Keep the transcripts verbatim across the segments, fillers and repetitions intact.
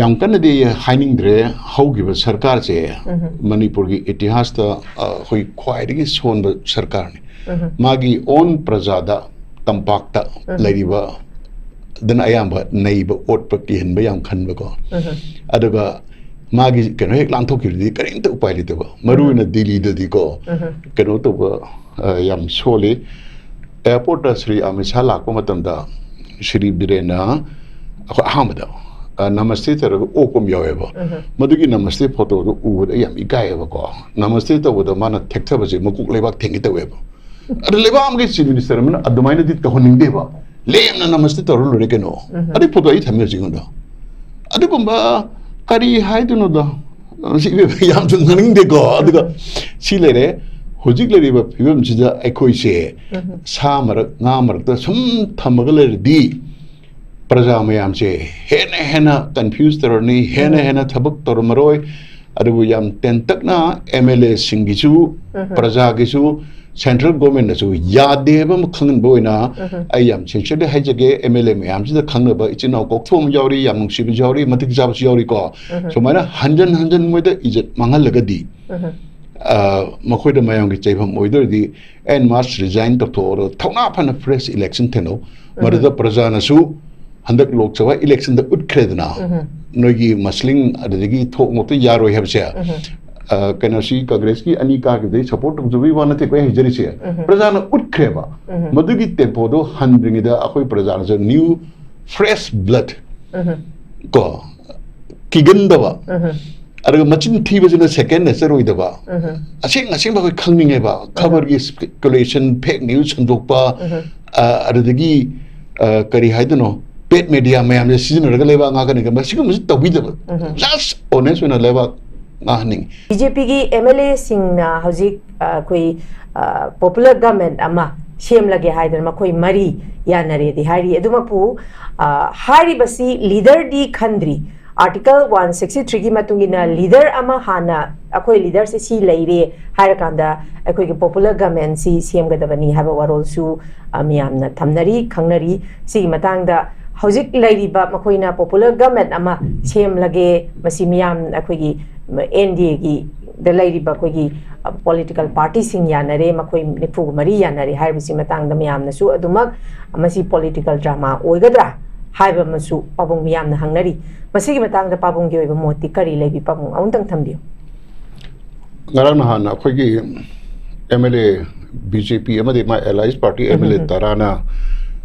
ꯌꯥꯝ ꯀꯟꯅꯗꯤ ꯍꯥꯏꯅꯤꯡꯗ꯭ꯔꯦ꯫ ꯍꯧꯈꯤꯕ ꯁꯔꯀꯥꯔꯁꯦ ꯃꯅꯤꯄꯨꯔꯒꯤ ꯏꯇꯤꯍꯥꯁꯇ, ꯑ, ꯑꯩꯈꯣꯏ ꯈ꯭ꯋꯥꯏꯗꯒꯤ ꯁꯣꯟꯕ ꯁꯔꯀꯥꯔꯅꯤ꯫ ꯃꯥꯒꯤ ꯑꯣꯟ ꯄ꯭ꯔꯖꯥꯗ, ꯇꯝꯄꯥꯛꯇ ꯂꯩꯔꯤꯕ ꯑꯗꯨꯅ ꯑꯌꯥꯝꯕ ꯅꯩꯕ, ꯑꯣꯠꯄ, ꯀꯤꯍꯟꯕ ꯌꯥꯝ ꯈꯟꯕꯀꯣ꯫ ꯑꯗꯨꯒ ꯃꯥꯒꯤ ꯀꯩꯅꯣ ꯍꯦꯛ ꯂꯥꯟꯊꯣꯛꯈꯤꯕꯗꯤ ꯀꯔꯤꯝꯇ ꯎꯄꯥꯏ ꯂꯩꯇꯕ꯫ ꯃꯔꯨ ꯑꯣꯏꯅ ꯗꯤꯜꯂꯤꯗꯗꯤꯀꯣ, ꯀꯩꯅꯣ ꯇꯧꯕ, ꯑ, ꯌꯥꯝ ꯁꯣꯜꯂꯤ꯫ ꯑꯦꯌꯥꯔꯄꯣꯔꯠꯇ ꯁ꯭ꯔꯤ ꯑꯃꯤꯠ ꯁꯥꯍ ꯂꯥꯛꯄ ꯃꯇꯝꯗ ꯁ꯭ꯔꯤ ꯕꯤꯔꯦꯟꯅ ꯑꯩꯈꯣꯏ ꯑꯍꯥꯟꯕꯗ, ꯑ, ꯅꯃꯁꯇꯦ ꯇꯧꯔꯒ ꯑꯣꯛꯄ ꯑꯃ ꯌꯥꯎꯋꯦꯕ꯫ ꯃꯗꯨꯒꯤ ꯅꯃꯁꯇꯦ ꯐꯣꯇꯣꯗꯣ ꯎꯕꯗ ꯑꯩ ꯌꯥꯝ ꯏꯀꯥꯏꯌꯦꯕꯀꯣ꯫ ꯅꯃꯁꯇꯦ ꯇꯧꯕꯗ ꯃꯥꯅ ꯊꯦꯛꯊꯕꯁꯦ ꯃꯀꯣꯛ ꯂꯩꯕꯥꯛ ꯊꯦꯡꯒꯦ ꯇꯧꯋꯦꯕ꯫ ꯑꯗ ꯂꯩꯕꯥꯛ ꯑꯃꯒꯤ ꯆꯤꯐ ꯃꯤꯅꯤꯁꯇꯔ ꯑꯃꯅ ꯑꯗꯨꯃꯥꯏꯅꯗꯤ ꯇꯧꯍꯟꯅꯤꯡꯗꯦꯕ꯫ ꯂꯦꯝꯅ ꯅꯃꯁꯇꯦ ꯇꯧꯔ ꯂꯣꯏꯔꯦ ꯀꯩꯅꯣ꯫ ꯑꯗꯩ ꯐꯣꯇꯣ ꯑꯩ ꯊꯝꯃꯦ ꯍꯧꯖꯤꯛ ꯑꯩꯉꯣꯟꯗ꯫ ꯑꯗꯨꯒꯨꯝꯕ ꯀꯔꯤ ꯍꯥꯏꯗꯣꯏꯅꯣꯗ? ꯁꯤ ꯌꯥꯝꯁꯨ ꯉꯥꯡꯅꯤꯡꯗꯦꯀꯣ꯫ ꯑꯗꯨꯒ ꯁꯤ ꯂꯩꯔꯦ꯫ ꯍꯧꯖꯤꯛ ꯂꯩꯔꯤꯕ ꯐꯤꯕꯝꯁꯤꯗ ꯑꯩꯈꯣꯏꯁꯦ ꯁꯥ ꯃꯔꯛ, ꯉꯥ ꯃꯔꯛꯇ ꯁꯨꯝ ꯊꯝꯃꯒ ꯂꯩꯔꯗꯤ ꯄ꯭ꯔꯖꯥ ꯃꯌꯥꯝꯁꯦ ꯍꯦꯟꯅ ꯍꯦꯟꯅ ꯀꯟꯐ꯭ꯌꯨꯁ ꯇꯧꯔꯅꯤ, ꯍꯦꯟꯅ ꯍꯦꯟꯅ ꯊꯕꯛ ꯇꯧꯔꯝꯃꯔꯣꯏ꯫ ꯑꯗꯨꯕꯨ ꯌꯥꯝ ꯇꯦꯟꯇꯛꯅ ꯑꯦꯝ ꯑꯦꯜ ꯑꯦꯁꯤꯡꯒꯤꯁꯨ, ꯄ꯭ꯔꯖꯥꯒꯤꯁꯨ, ꯁꯦꯟꯇ꯭ꯔꯦꯜ ꯒꯣꯔꯃꯦꯟꯅꯁꯨ ꯌꯥꯗꯦ ꯍꯥꯏꯕ ꯑꯃ ꯈꯪꯍꯟꯕ ꯑꯣꯏꯅ ꯑꯩ ꯌꯥꯝ ꯁꯤꯟꯁꯤꯌꯔꯂꯤ ꯍꯥꯏꯖꯒꯦ꯫ ꯑꯦꯝ ꯑꯦꯜ ꯑꯦ ꯃꯌꯥꯝꯁꯤꯗ ꯈꯪꯅꯕ ꯏꯆꯤꯟ ꯏꯅꯥꯎ ꯀꯣꯛꯊꯣꯛ ꯑꯃ ꯌꯥꯎꯔꯤ, ꯌꯥꯝ ꯅꯨꯡꯁꯤꯕꯁꯨ ꯌꯥꯎꯔꯤ, ꯃꯇꯤꯛ ꯆꯥꯕꯁꯨ ꯌꯥꯎꯔꯤꯀꯣ꯫ ꯁꯨꯃꯥꯏꯅ ꯍꯟꯖꯟ ꯍꯟꯖꯟ ꯃꯣꯏꯗ ꯏꯖꯠ ꯃꯥꯡꯍꯜꯂꯒꯗꯤ, ꯑ, ꯃꯈꯣꯏꯗ ꯃꯌꯥꯝꯒꯤ ꯆꯩꯐꯝ ꯑꯣꯏꯗꯣꯏꯔꯗꯤ ꯑꯦꯟ ꯃꯥꯁ ꯔꯤꯖꯥꯏꯟ ꯇꯧꯊꯣꯛꯑꯣ, ꯊꯧꯅꯥ ꯐꯅ ꯐ꯭ꯔꯦꯁ ꯏꯂꯦꯛꯁꯟ ꯊꯦꯡꯅꯧ꯫ ꯃꯗꯨꯗ ꯄ꯭ꯔꯖꯥꯅꯁꯨ ꯍꯟꯗꯛ ꯂꯣꯛ ꯁꯚꯥ ꯏꯂꯦꯛꯁꯟꯗ ꯎꯠꯈ꯭ꯔꯦꯗꯅ, ꯅꯣꯏꯒꯤ ꯃꯁꯂꯤꯡ ꯑꯗꯨꯗꯒꯤ ꯊꯣꯛ ꯃꯣꯛꯇ ꯌꯥꯔꯣꯏ ꯍꯥꯏꯕꯁꯦ꯫ ꯑ, ꯀꯩꯅꯣꯁꯤ ꯀꯪꯒ꯭ꯔꯦꯁꯀꯤ ꯑꯅꯤ ꯀꯥꯈꯤꯕꯗꯩ ꯁꯄꯣꯔꯠ ꯇꯧꯖꯕꯒꯤ ꯋꯥ ꯅꯠꯇꯦꯀꯣ ꯑꯩ ꯍꯥꯏꯖꯔꯤꯁꯦ꯫ ꯄ꯭ꯔꯖꯥꯅ ꯎꯠꯈ꯭ꯔꯦꯕ꯫ ꯃꯗꯨꯒꯤ ꯇꯦꯝꯄꯣꯗꯣ ꯍꯟꯗ꯭ꯔꯤꯉꯩꯗ ꯑꯩꯈꯣꯏ ꯄ꯭ꯔꯖꯥꯅꯁꯨ ꯅ꯭ꯌꯨ ꯐ꯭ꯔꯦꯁ ꯕ꯭ꯂꯗ ꯀꯣ, ꯀꯤꯒꯟꯗꯕ, ꯑꯗꯨꯒ ꯃꯆꯤꯟ ꯊꯤꯕꯁꯤꯅ ꯁꯦꯀꯦꯟ ꯅꯦꯆꯔ ꯑꯣꯏꯗꯕ, ꯑꯁꯦꯡ ꯑꯁꯦꯡꯕ ꯑꯩꯈꯣꯏ ꯈꯪꯅꯤꯡꯉꯦꯕ꯫ ꯈꯕꯔꯒꯤ ꯁ꯭ꯄꯦꯀꯨꯂꯦꯁꯟ, ꯐꯦꯛ ꯅ꯭ꯌꯨꯁ ꯁꯟꯗꯣꯛꯄ, ꯑ, ꯑꯗꯨꯗꯒꯤ, ꯑ, ꯀꯔꯤ ꯍꯥꯏꯗꯣꯏꯅꯣ, ꯄꯦꯠ ꯃꯦꯗꯤꯌꯥ ꯃꯌꯥꯝꯁꯦ ꯁꯤꯖꯤꯟꯅꯔꯒ ꯂꯩꯕꯥꯛ ꯉꯥꯛꯀꯅꯤ ꯈꯟꯕ, ꯁꯤꯒꯨꯝꯕꯁꯤ ꯇꯧꯕꯤꯗꯕ꯫ ꯖꯁ ꯑꯣꯅꯦꯁ ꯑꯣꯏꯅ ꯂꯩꯕꯥꯛ ꯉꯥꯛꯍꯟꯅꯤꯡꯉꯤ꯫ ꯕꯤ ꯖꯦ ꯄꯤꯒꯤ ꯑꯦꯝ ꯑꯦꯜ ꯑꯦꯁꯤꯡꯅ ꯍꯧꯖꯤꯛ, ꯑ, ꯑꯩꯈꯣꯏ, ꯑ, ꯄꯣꯄꯨꯂꯔ ꯒꯃꯦꯟ ꯑꯃ ꯁꯦꯝꯂꯒꯦ ꯍꯥꯏꯗꯅ ꯃꯈꯣꯏ ꯃꯔꯤ ꯌꯥꯅꯔꯦꯗꯤ ꯍꯥꯏꯔꯤ꯫ ꯑꯗꯨꯃꯛꯄꯨ, ꯑ, ꯍꯥꯏꯔꯤꯕꯁꯤ ꯂꯤꯗꯔꯗꯤ ꯈꯟꯗ꯭ꯔꯤ꯫ ꯑꯥꯔꯇꯤꯀꯜ ꯋꯥꯟ ꯁꯤꯛꯁꯇꯤ ꯊ꯭ꯔꯤꯒꯤ ꯃꯇꯨꯡ ꯏꯟꯅ ꯂꯤꯗꯔ ꯑꯃ ꯍꯥꯟꯅ ꯑꯩꯈꯣꯏ ꯂꯤꯗꯔꯁꯦ ꯁꯤ ꯂꯩꯔꯦ ꯍꯥꯏꯔꯀꯥꯟꯗ ꯑꯩꯈꯣꯏꯒꯤ ꯄꯣꯄꯨꯂꯔ ꯒꯃꯦꯟꯁꯤ ꯁꯦꯝꯒꯗꯕꯅꯤ ꯍꯥꯏꯕ ꯋꯥꯔꯣꯜꯁꯨ, ꯑ, ꯃꯤꯌꯥꯝꯅ ꯊꯝꯅꯔꯤ, ꯈꯪꯅꯔꯤ꯫ ꯁꯤꯒꯤ ꯃꯇꯥꯡꯗ ꯍꯧꯖꯤꯛ ꯂꯩꯔꯤꯕ ꯃꯈꯣꯏꯅ popular government ꯑꯃ ꯁꯦꯝꯂꯒꯦ, ꯃꯁꯤ ꯃꯤꯌꯥꯝ ꯑꯩꯈꯣꯏꯒꯤ ꯑꯦꯟ ꯗꯤ ꯑꯦꯒꯤꯗ ꯂꯩꯔꯤꯕ ꯑꯩꯈꯣꯏꯒꯤ ꯄꯣꯂꯤꯇꯤꯀꯦꯜ ꯄꯥꯔꯇꯤꯁꯤꯡ ꯌꯥꯅꯔꯦ, ꯃꯈꯣꯏ ꯅꯤꯐꯨꯒ ꯃꯔꯤ ꯌꯥꯅꯔꯦ ꯍꯥꯏꯕꯁꯤ ꯃꯇꯥꯡꯗ ꯃꯌꯥꯝꯅꯁꯨ ꯑꯗꯨꯃꯛ ꯃꯁꯤ ꯄꯣꯂꯤꯇꯤꯀꯦꯜ ꯗ꯭ꯔꯃꯥ ꯑꯣꯏꯒꯗ꯭ꯔꯥ ꯍꯥꯏꯕ ꯑꯃꯁꯨ ꯄꯥꯕꯨꯡ ꯃꯤꯌꯥꯝꯅ ꯍꯪꯅꯔꯤ꯫ ꯃꯁꯤꯒꯤ ꯃꯇꯥꯡꯗ ꯄꯥꯕꯨꯡꯒꯤ ꯑꯣꯏꯕ ꯃꯣꯠꯇꯤ ꯀꯔꯤ ꯂꯩꯕꯤ? ꯄꯥꯕꯨꯡ ꯑꯃꯨꯛꯇꯪ ꯊꯝꯕꯤꯌꯨ꯫ ꯉꯔꯥꯡ ꯅꯍꯥꯟ ꯑꯩꯈꯣꯏꯒꯤ M L A B J P ꯑꯃꯗꯤ ꯃꯥ alliance party M L A ꯇꯔꯥꯅ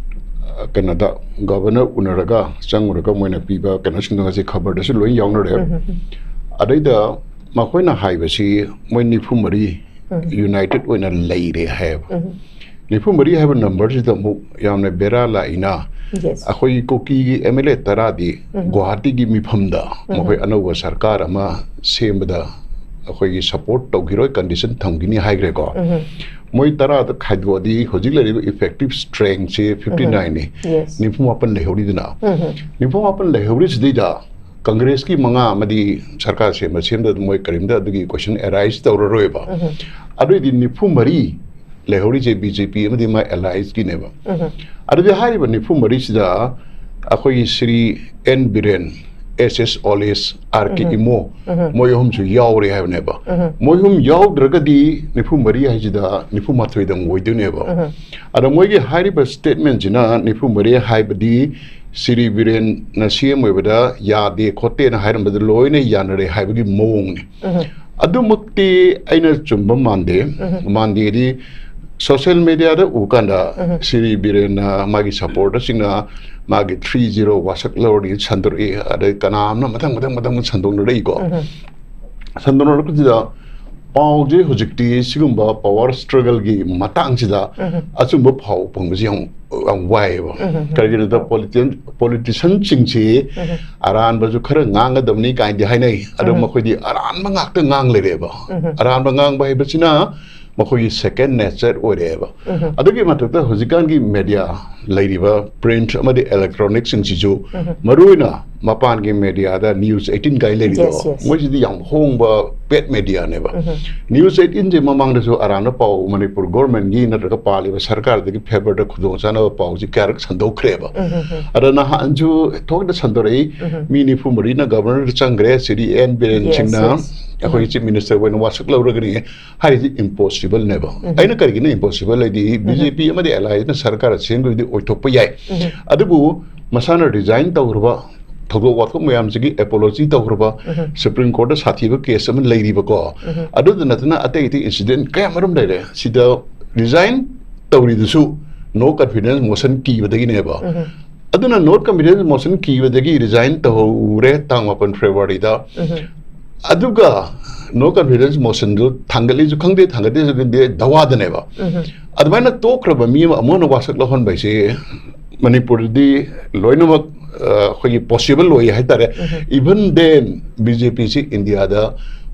ꯀꯩꯅꯣꯗ ꯒꯚꯔꯅꯔ ꯎꯅꯔꯒ ꯆꯪꯉꯨꯔꯒ ꯃꯣꯏꯅ ꯄꯤꯕ ꯀꯩꯅꯣꯁꯤꯡꯗꯣ ꯉꯁꯤ ꯈꯕꯔꯗꯁꯨ ꯂꯣꯏ ꯌꯥꯎꯅꯔꯦ꯫ ꯑꯗꯩꯗ ꯃꯈꯣꯏꯅ ꯍꯥꯏꯕꯁꯤ ꯃꯣꯏ ꯅꯤꯐꯨ ꯃꯔꯤ ꯌꯨꯅꯥꯏꯇꯦꯠ ꯑꯣꯏꯅ ꯂꯩꯔꯦ ꯍꯥꯏꯌꯦꯕ꯫ ꯅꯤꯐꯨ ꯃꯔꯤ ꯍꯥꯏꯕ ꯅꯝꯕꯔꯁꯤꯗ ꯑꯃꯨꯛ ꯌꯥꯝꯅ ꯕꯦꯔꯥ ꯂꯥꯛꯏꯅ, Yes. ꯑꯩꯈꯣꯏꯒꯤ ꯀꯨꯀꯤꯒꯤ ꯑꯦꯝ ꯑꯦꯜ ꯑꯦ ꯇꯔꯥꯗꯤ ꯒꯨꯋꯥꯍꯥꯇꯤꯒꯤ ꯃꯤꯐꯝꯗ ꯃꯈꯣꯏ ꯑꯅꯧꯕ ꯁꯔꯀꯥꯔ ꯑꯃ ꯁꯦꯝꯕꯗ ꯑꯩꯈꯣꯏꯒꯤ ꯁꯄꯣꯔꯠ ꯇꯧꯈꯤꯔꯣꯏ, ꯀꯟꯗꯤꯁꯟ ꯊꯝꯈꯤꯅꯤ ꯍꯥꯏꯈ꯭ꯔꯦꯀꯣ꯫ ꯃꯣꯏ ꯇꯔꯥꯗ ꯈꯥꯏꯗꯣꯛꯑꯗꯤ ꯍꯧꯖꯤꯛ ꯂꯩꯔꯤꯕ ꯏꯐꯦꯛꯇꯤꯞ ꯁ꯭ꯇ꯭ꯔꯦꯡꯁꯦ ꯐꯤꯐꯇꯤ ꯅꯥꯏꯟꯅꯤ꯫ Yes. ꯅꯤꯐꯨ ꯃꯥꯄꯟ ꯂꯩꯍꯧꯔꯤꯗꯅ꯫ ꯅꯤꯐꯨ ꯃꯥꯄꯟ ꯂꯩꯍꯧꯔꯤꯁꯤꯗꯩꯗ ꯀꯪꯒ꯭ꯔꯦꯁꯀꯤ ꯃꯉꯥ ꯑꯃꯗꯤ ꯁꯔꯀꯥꯔ ꯁꯦꯝꯕ ꯁꯦꯝꯗꯕ ꯃꯣꯏ ꯀꯔꯤꯝꯇ ꯑꯗꯨꯒꯤ ꯀꯣꯏꯁꯟ ꯑꯦꯔꯥꯏꯁ ꯇꯧꯔꯔꯣꯏꯕ꯫ ꯑꯗꯨꯏꯗꯤ ꯅꯤꯐꯨ ꯃꯔꯤ ꯂꯩꯍꯧꯔꯤꯁꯦ ꯕꯤ ꯖꯦ ꯄꯤ ꯑꯃꯗꯤ ꯃꯥꯏ ꯑꯦꯂꯥꯏꯟꯁꯀꯤꯅꯦꯕ꯫ ꯑꯗꯨꯗꯤ ꯍꯥꯏꯔꯤꯕ ꯅꯤꯐꯨ ꯃꯔꯤꯁꯤꯗ ꯑꯩꯈꯣꯏꯒꯤ Shri N Biren, S S Olish, R K Imo, ꯃꯣꯏ ꯑꯍꯨꯝꯁꯨ ꯌꯥꯎꯔꯦ ꯍꯥꯏꯕꯅꯦꯕ꯫ ꯃꯣꯏ ꯑꯍꯨꯝ ꯌꯥꯎꯗ꯭ꯔꯒꯗꯤ ꯅꯤꯐꯨ ꯃꯔꯤ ꯍꯥꯏꯁꯤꯗ ꯅꯤꯐꯨ ꯃꯥꯊꯣꯏꯗꯪ ꯑꯣꯏꯗꯣꯏꯅꯦꯕ꯫ ꯑꯗ ꯃꯣꯏꯒꯤ ꯍꯥꯏꯔꯤꯕ ꯁ꯭ꯇꯦꯠꯃꯦꯟꯁꯤꯅ ꯅꯤꯐꯨ ꯃꯔꯤ ꯍꯥꯏꯕꯗꯤ ꯁ꯭ꯔꯤ ꯕꯤꯔꯦꯟꯅ ꯁꯤ ꯑꯦꯝ ꯑꯣꯏꯕꯗ ꯌꯥꯗꯦ ꯈꯣꯠꯇꯦꯅ ꯍꯥꯏꯔꯝꯕꯗ ꯂꯣꯏꯅ ꯌꯥꯅꯔꯦ ꯍꯥꯏꯕꯒꯤ ꯃꯑꯣꯡꯅꯤ꯫ ꯑꯗꯨꯃꯛꯇꯤ ꯑꯩꯅ ꯆꯨꯝꯕ ꯃꯥꯟꯗꯦ꯫ ꯃꯥꯟꯗꯦꯗꯤ ꯁꯣꯁꯤꯌꯦꯜ ꯃꯦꯗꯤꯌꯥꯗ ꯎ ꯀꯥꯟꯗ ꯁ꯭ꯔꯤ ꯕꯤꯔꯦꯟꯅ ꯃꯥꯒꯤ ꯁꯄꯣꯔꯇꯔꯁꯤꯡꯅ ꯃꯥꯒꯤ ꯊ꯭ꯔꯤ ꯖꯤꯔꯣ ꯋꯥꯁꯛ ꯂꯧꯔꯗꯤ ꯁꯟꯗꯣꯔꯛꯏ, ꯑꯗꯩ ꯀꯅꯥ ꯑꯃꯅ ꯃꯊꯪ ꯃꯊꯪ ꯃꯊꯪ ꯁꯟꯗꯣꯛꯅꯔꯛꯏꯀꯣ꯫ ꯁꯟꯗꯣꯛꯅꯔꯛꯄꯁꯤꯗ ꯄꯥꯎꯁꯦ ꯍꯧꯖꯤꯛꯇꯤ ꯁꯤꯒꯨꯝꯕ ꯄꯋꯥꯔ ꯁ꯭ꯇ꯭ꯔꯒꯜꯒꯤ ꯃꯇꯥꯡꯁꯤꯗ ꯑꯆꯨꯝꯕ ꯄꯥꯎ ꯐꯪꯕꯁꯤ ꯌꯥꯝ ꯌꯥꯝ ꯋꯥꯏꯑꯦꯕ꯫ ꯀꯔꯤꯒꯤꯅꯣꯗ ꯄꯣꯂꯤꯇꯤꯁꯤꯌꯟꯁꯤꯡꯁꯤ ꯑꯔꯥꯟꯕꯁꯨ ꯈꯔ ꯉꯥꯡꯒꯗꯕꯅꯤ ꯀꯥꯏꯅꯗꯤ ꯍꯥꯏꯅꯩ꯫ ꯑꯗꯣ ꯃꯈꯣꯏꯗꯤ ꯑꯔꯥꯟꯕ ꯉꯥꯛꯇ ꯉꯥꯡ ꯂꯩꯔꯦꯕ꯫ ꯑꯔꯥꯟꯕ ꯉꯥꯡꯕ ꯍꯥꯏꯕꯁꯤꯅ ꯃꯈꯣꯏꯒꯤ ꯁꯦꯀꯦꯟ ꯅꯦꯆꯔ ꯑꯣꯏꯔꯛꯑꯦꯕ꯫ ꯑꯗꯨꯒꯤ ꯃꯊꯛꯇ ꯍꯧꯖꯤꯛꯀꯥꯟꯒꯤ ꯃꯦꯗꯤꯌꯥ ꯂꯩꯔꯤꯕ print ꯑꯃꯗꯤ electronic ꯁꯤꯡꯁꯤꯁꯨ, ꯃꯔꯨꯑꯣꯏꯅ ꯃꯄꯥꯟꯒꯤ media ꯗ News eighteen ꯀꯥꯏ ꯂꯩꯔꯤꯗꯣ, Yes, yes. ꯃꯣꯏꯁꯤꯗꯤ ꯌꯥꯝ ꯍꯣꯡꯕ paid media ꯅꯦꯕ꯫ News eighteen ꯁꯦ ꯃꯃꯥꯡꯗꯁꯨ ꯑꯔꯥꯟꯕ ꯄꯥꯎ ꯃꯅꯤꯄꯨꯔ government ꯀꯤ ꯅꯠꯇ꯭ꯔꯒ ꯄꯥꯜꯂꯤꯕ ꯁꯔꯀꯥꯔꯗꯒꯤ favour ꯗ ꯈꯨꯗꯣꯡ ꯆꯥꯅꯕ ꯄꯥꯎꯁꯤ ꯀꯌꯥꯔꯛ ꯁꯟꯗꯣꯛꯈ꯭ꯔꯦꯕ꯫ ꯑꯗ ꯅꯍꯥꯟꯁꯨ ꯊꯣꯛꯇ ꯁꯟꯗꯣꯔꯛꯏ, ꯃꯤ ꯅꯤꯐꯨ ꯃꯔꯤꯅ governor ꯗ ꯆꯪꯈ꯭ꯔꯦ, ꯁꯤꯗꯤ ꯑꯦꯟ ꯕꯤꯔꯦꯟ Yes, ꯁꯤꯡꯅ yes. ꯑꯩꯈꯣꯏ chief minister ꯑꯣꯏꯅ ꯋꯥꯁꯛ ꯂꯧꯔꯒꯅꯤ ꯍꯥꯏꯔꯤꯁꯤ impossible ꯅꯦꯕ꯫ ꯑꯩꯅ ꯀꯔꯤꯒꯤꯅꯣ impossible ꯍꯥꯏꯗꯤ, BJP ꯑꯃꯗꯤ alliance ꯅ ꯁꯔꯀꯥꯔ ꯁꯦꯝꯕꯗꯤ ꯑꯣꯏꯊꯣꯛꯄ ꯌꯥꯏ, ꯑꯗꯨꯕꯨ ꯃꯁꯥꯅ resign ꯇꯧꯈ꯭ꯔꯕ, ꯊꯧꯗꯣꯛ ꯋꯥꯊꯣꯛ ꯃꯌꯥꯝꯁꯤꯒꯤ apology ꯇꯧꯈ꯭ꯔꯕ, Supreme Court ꯇ ꯁꯥꯊꯤꯕ case ꯑꯃ ꯂꯩꯔꯤꯕꯀꯣ, ꯑꯗꯨꯗ ꯅꯠꯇꯅ ꯑꯇꯩ ꯑꯇꯩ incident ꯀꯌꯥ ꯃꯔꯨꯝ ꯂꯩꯔꯦ꯫ ꯁꯤꯗ resign ꯇꯧꯔꯤꯗꯨꯁꯨ no confidence motion ꯀꯤꯕꯗꯒꯤꯅꯦꯕ꯫ ꯑꯗꯨꯅ no confidence motion ꯀꯤꯕꯗꯒꯤ resign ꯇꯧꯍꯧꯔꯦ ꯇꯥꯡ ꯃꯥꯄꯟ February ꯗ꯫ ꯑꯗꯨꯒ no confidence motion ꯗꯨ ꯊꯥꯡꯒꯠꯂꯤꯁꯨ ꯈꯪꯗꯦ, ꯊꯥꯡꯒꯠꯇꯦꯁꯨ ꯈꯪꯗꯦ, ꯗꯋꯥꯗꯅꯦꯕ꯫ ꯑꯗꯨꯃꯥꯏꯅ ꯇꯣꯛꯈ꯭ꯔꯕ ꯃꯤ ꯑꯃ ꯑꯃꯨꯛ ꯍꯟꯅ ꯋꯥꯁꯛ ꯂꯧꯍꯟꯕ ꯍꯥꯏꯁꯦ ꯃꯅꯤꯄꯨꯔꯗꯗꯤ ꯂꯣꯏꯅꯃꯛ, ꯑ, ꯑꯩꯈꯣꯏꯒꯤ possible ꯑꯣꯏ ꯍꯥꯏꯇꯥꯔꯦ꯫ Even then, BJP ꯁꯤ ꯏꯟꯗꯤꯌꯥꯗ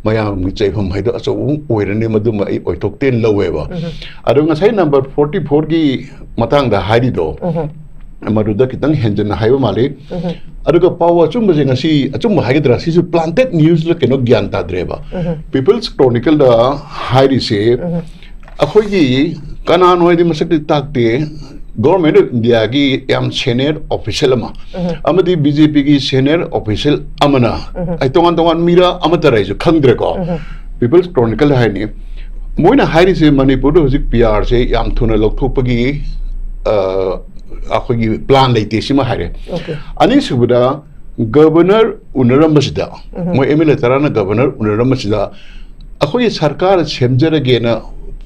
ꯃꯌꯥꯝꯒꯤ ꯆꯩꯐꯝ ꯍꯥꯏꯗꯣ ꯑꯆꯧꯕ ꯑꯃ ꯑꯣꯏꯔꯅꯤ, ꯃꯗꯨꯃ ꯑꯩ ꯑꯣꯏꯊꯣꯛꯇꯦꯅ ꯂꯧꯋꯦꯕ꯫ ꯑꯗꯣ ꯉꯁꯥꯏ number forty four ꯒꯤ ꯃꯇꯥꯡꯗ ꯍꯥꯏꯔꯤꯗꯣ, ꯃꯗꯨꯗ ꯈꯤꯇꯪ ꯍꯦꯟꯖꯟꯅ ꯍꯥꯏꯕ ꯃꯥꯜꯂꯤ꯫ ꯑꯗꯨꯒ ꯄꯥꯎ ꯑꯆꯨꯝꯕꯁꯦ ꯉꯁꯤ ꯑꯆꯨꯝꯕ ꯍꯥꯏꯒꯗ꯭ꯔꯥ, ꯁꯤꯁꯨ planted news ꯂ ꯀꯩꯅꯣ ꯒ꯭ꯌꯥꯟ ꯇꯥꯗ꯭ꯔꯦꯕ꯫ People's Chronicle ꯗ ꯍꯥꯏꯔꯤꯁꯦ, ꯑꯩꯈꯣꯏꯒꯤ ꯀꯅꯥꯅꯣ ꯍꯥꯏꯗꯤ ꯃꯁꯛꯇꯤ ꯇꯥꯛꯇꯦ, Government of India ꯒꯤ ꯌꯥꯝ senior official ꯑꯃ ꯑꯃꯗꯤ BJP ꯒꯤ senior official ꯑꯃꯅ, ꯑꯩ ꯇꯣꯉꯥꯟ ꯇꯣꯉꯥꯟ ꯃꯤꯔ ꯑꯃꯠꯇꯔ ꯑꯩꯁꯨ ꯈꯪꯗ꯭ꯔꯦꯀꯣ, People's Chronicle ꯍꯥꯏꯅꯤ, ꯃꯣꯏꯅ ꯍꯥꯏꯔꯤꯁꯦ ꯃꯅꯤꯄꯨꯔꯗ ꯍꯧꯖꯤꯛ PR ꯁꯦ ꯌꯥꯝ ꯊꯨꯅ ꯂꯧꯊꯣꯛꯄꯒꯤ, ꯑ, ꯑꯩꯈꯣꯏꯒꯤ plan ꯂꯩꯇꯦ, ꯁꯤꯃ ꯍꯥꯏꯔꯦ꯫ Okay. ꯑꯅꯤꯁꯨꯕꯗ, governor ꯎꯅꯔꯝꯕꯁꯤꯗ, ꯃꯣꯏ MLA ꯇꯔꯥꯅ governor ꯎꯅꯔꯝꯕꯁꯤꯗ, ꯑꯩꯈꯣꯏꯒꯤ ꯁꯔꯀꯥꯔ ꯁꯦꯝꯖꯔꯒꯦꯅ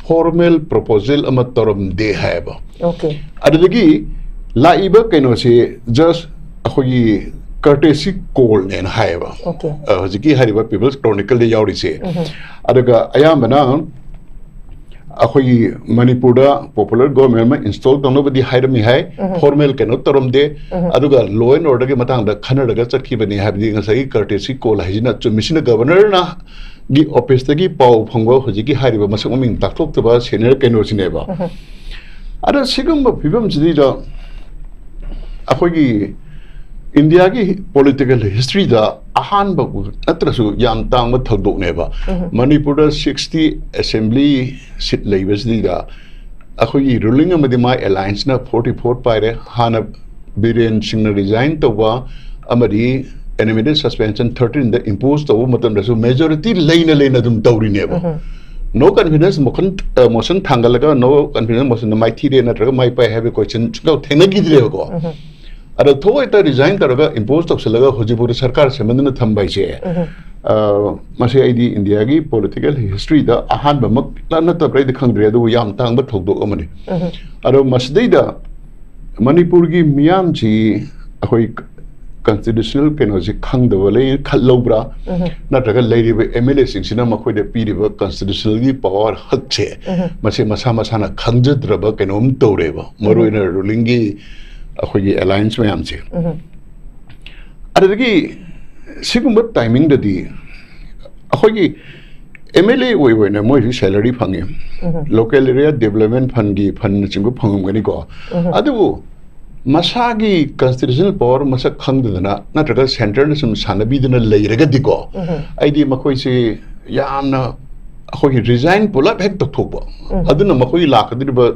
formal proposal ꯑꯃ ꯇꯧꯔꯝꯗꯦ ꯍꯥꯏꯌꯦꯕ꯫ Okay. ꯑꯗꯨꯗꯒꯤ ꯂꯥꯛꯏꯕ ꯀꯩꯅꯣꯁꯦ just ꯑꯩꯈꯣꯏꯒꯤ courtesy call ꯅꯦꯅ ꯍꯥꯏꯌꯦꯕ꯫ Okay. ꯑ, ꯍꯧꯖꯤꯛꯀꯤ ꯍꯥꯏꯔꯤꯕ People's Chronicle ꯗ ꯌꯥꯎꯔꯤꯁꯦ꯫ ꯑꯗꯨꯒ ꯑꯌꯥꯝꯕꯅ ꯑꯩꯈꯣꯏꯒꯤ ꯃꯅꯤꯄꯨꯔꯗ popular government ꯑꯃ install ꯇꯧꯅꯕꯗꯤ ꯍꯥꯏꯔꯝꯃꯤ ꯍꯥꯏ, formal ꯀꯩꯅꯣ ꯇꯧꯔꯝꯗꯦ꯫ ꯑꯗꯨꯒ law and order ꯒꯤ ꯃꯇꯥꯡꯗ ꯈꯟꯅꯔꯒ ꯆꯠꯈꯤꯕꯅꯤ ꯍꯥꯏꯕꯗꯤ ꯉꯁꯥꯏꯒꯤ courtesy call ꯍꯥꯏꯁꯤꯅ ꯆꯨꯝꯃꯤꯁꯤꯅ governor ꯅ ꯒꯤ office ꯇꯒꯤ ꯄꯥꯎ ꯐꯪꯕ ꯍꯧꯖꯤꯛꯀꯤ ꯍꯥꯏꯔꯤꯕ ꯃꯁꯛ ꯃꯃꯤꯡ ꯇꯥꯛꯊꯣꯛꯇꯕ senior ꯀꯩꯅꯣꯁꯤꯅꯦꯕ꯫ ꯑꯗ ꯁꯤꯒꯨꯝꯕ ꯐꯤꯕꯝꯁꯤꯗꯩꯗ ꯑꯩꯈꯣꯏꯒꯤ ꯏꯟꯗꯤꯌꯥꯒꯤ ꯄꯣꯂꯤꯇꯤꯀꯦꯜ ꯍꯤꯁꯇ꯭ꯔꯤꯗ ꯑꯍꯥꯟꯕ ꯅꯠꯇ꯭ꯔꯁꯨ ꯌꯥꯝ ꯇꯥꯡꯕ ꯊꯧꯗꯣꯛꯅꯦꯕ꯫ ꯃꯅꯤꯄꯨꯔꯗ ꯁꯤꯛꯁꯇꯤ ꯑꯦꯁꯦꯝꯕ꯭ꯂꯤ ꯁꯤꯠ ꯂꯩꯕꯁꯤꯗꯩꯗ ꯑꯩꯈꯣꯏꯒꯤ ꯔꯨꯂꯤꯡ ꯑꯃꯗꯤ ꯃꯥꯏ ꯑꯦꯂꯥꯏꯟꯁꯅ ꯐꯣꯔꯇꯤ ꯐꯣꯔ ꯄꯥꯏꯔꯦ꯫ ꯍꯥꯟꯅ ꯕꯤꯔꯦꯟ ꯁꯤꯡꯅ ꯔꯤꯖꯥꯏꯟ ꯇꯧꯕ ꯑꯃꯗꯤ ꯑꯦꯅꯤꯃꯦꯇꯦꯠ ꯁꯁꯄꯦꯟꯁꯟ ꯊꯥꯔꯇꯤꯟꯗ ꯏꯝꯄꯣꯁ ꯇꯧꯕ ꯃꯇꯝꯗꯁꯨ ꯃꯦꯖꯣꯔꯤꯇꯤ ꯂꯩꯅ ꯂꯩꯅ ꯑꯗꯨꯝ ꯇꯧꯔꯤꯅꯦꯕ꯫ ꯅꯣ ꯀꯟꯐꯤꯗꯦꯟꯁ ꯃꯣꯁꯟ, ꯑ, ꯃꯣꯁꯟ ꯊꯥꯡꯒꯠꯂꯒ ꯅꯣ ꯀꯟꯐꯤꯗꯦꯟꯁ ꯃꯣꯁꯟꯗ ꯃꯥꯏꯊꯤꯔꯦ ꯅꯠꯇ꯭ꯔꯒ ꯃꯥꯏ ꯄꯥꯛꯑꯦ ꯍꯥꯏꯕ ꯀꯣꯏꯁꯟ ꯁꯨꯡꯇꯧ ꯊꯦꯡꯅꯈꯤꯗ꯭ꯔꯦꯕꯀꯣ꯫ ꯑꯗꯣ ꯊꯣꯛꯑꯣꯏꯇ ꯔꯤꯖꯥꯏꯟ ꯇꯧꯔꯒ ꯏꯝꯄꯣꯁ ꯇꯧꯁꯜꯂꯒ ꯍꯧꯖꯤꯛꯐꯥꯎꯗ ꯁꯔꯀꯥꯔ ꯁꯦꯝꯍꯟꯗꯅ ꯊꯝꯕ ꯍꯥꯏꯁꯦ, ꯑ, ꯃꯁꯤ ꯑꯩꯗꯤ ꯏꯟꯗꯤꯌꯥꯒꯤ ꯄꯣꯂꯤꯇꯤꯀꯦꯜ ꯍꯤꯁꯇ꯭ꯔꯤꯗ ꯑꯍꯥꯟꯕꯃꯛ ꯅꯠꯇꯕ꯭ꯔꯥ ꯑꯩꯗꯤ ꯈꯪꯗ꯭ꯔꯦ, ꯑꯗꯨꯕꯨ ꯌꯥꯝ ꯇꯥꯡꯕ ꯊꯧꯗꯣꯛ ꯑꯃꯅꯤ꯫ ꯑꯗꯣ ꯃꯁꯤꯗꯩꯗ ꯃꯅꯤꯄꯨꯔꯒꯤ ꯃꯤꯌꯥꯝꯁꯤ ꯑꯩꯈꯣꯏ ꯀꯟꯁꯇꯤꯇ꯭ꯌꯨꯁꯅꯦꯜ ꯀꯩꯅꯣꯁꯤ ꯈꯪꯗꯕ ꯂꯩ ꯈꯜꯂꯧꯕ꯭ꯔꯥ? ꯅꯠꯇ꯭ꯔꯒ ꯂꯩꯔꯤꯕ ꯑꯦꯝ ꯑꯦꯜ ꯑꯦꯁꯤꯡꯁꯤꯅ ꯃꯈꯣꯏꯗ ꯄꯤꯔꯤꯕ ꯀꯟꯁꯇꯤꯇ꯭ꯌꯨꯁꯅꯦꯜꯒꯤ ꯄꯋꯥꯔ ꯍꯛꯁꯦ ꯃꯁꯤ ꯃꯁꯥ ꯃꯁꯥꯅ ꯈꯪꯖꯗ꯭ꯔꯕ ꯀꯩꯅꯣꯝ ꯇꯧꯔꯦꯕ, ꯃꯔꯨꯑꯣꯏꯅ ꯔꯨꯂꯤꯡꯒꯤ ꯑꯩꯈꯣꯏꯒꯤ ꯑꯦꯂꯥꯏꯟꯁ ꯃꯌꯥꯝꯁꯦ꯫ ꯑꯗꯨꯗꯒꯤ ꯁꯤꯒꯨꯝꯕ ꯇꯥꯏꯃꯤꯡꯗꯗꯤ ꯑꯩꯈꯣꯏꯒꯤ ꯑꯦꯝ ꯑꯦꯜ ꯑꯦ ꯑꯣꯏꯕ ꯑꯣꯏꯅ ꯃꯣꯏꯁꯨ ꯁꯦꯂꯔꯤ ꯐꯪꯉꯤ, ꯂꯣꯀꯦꯜ ꯑꯦꯔꯤꯌꯥ ꯗꯦꯕꯂꯞꯃꯦꯟ ꯐꯟꯒꯤ ꯐꯟꯅꯆꯤꯡꯕ ꯐꯪꯉꯝꯒꯅꯤꯀꯣ꯫ ꯑꯗꯨꯕꯨ ꯃꯁꯥꯒꯤ ꯀꯟꯁꯇꯤꯇ꯭ꯌꯨꯁꯅꯦꯜ ꯄꯋꯥꯔ ꯃꯁꯛ ꯈꯪꯗꯗꯅ ꯅꯠꯇ꯭ꯔꯒ ꯁꯦꯟꯇꯔꯅ ꯁꯨꯝ ꯁꯥꯟꯅꯕꯤꯗꯅ ꯂꯩꯔꯒꯗꯤꯀꯣ, ꯑꯩꯗꯤ ꯃꯈꯣꯏꯁꯤ ꯌꯥꯝꯅ ꯑꯩꯈꯣꯏꯒꯤ ꯔꯤꯖꯥꯏꯟ ꯄꯨꯂꯞ ꯍꯦꯛ ꯇꯧꯊꯣꯛꯄ, ꯑꯗꯨꯅ ꯃꯈꯣꯏꯒꯤ ꯂꯥꯛꯀꯗꯧꯔꯤꯕ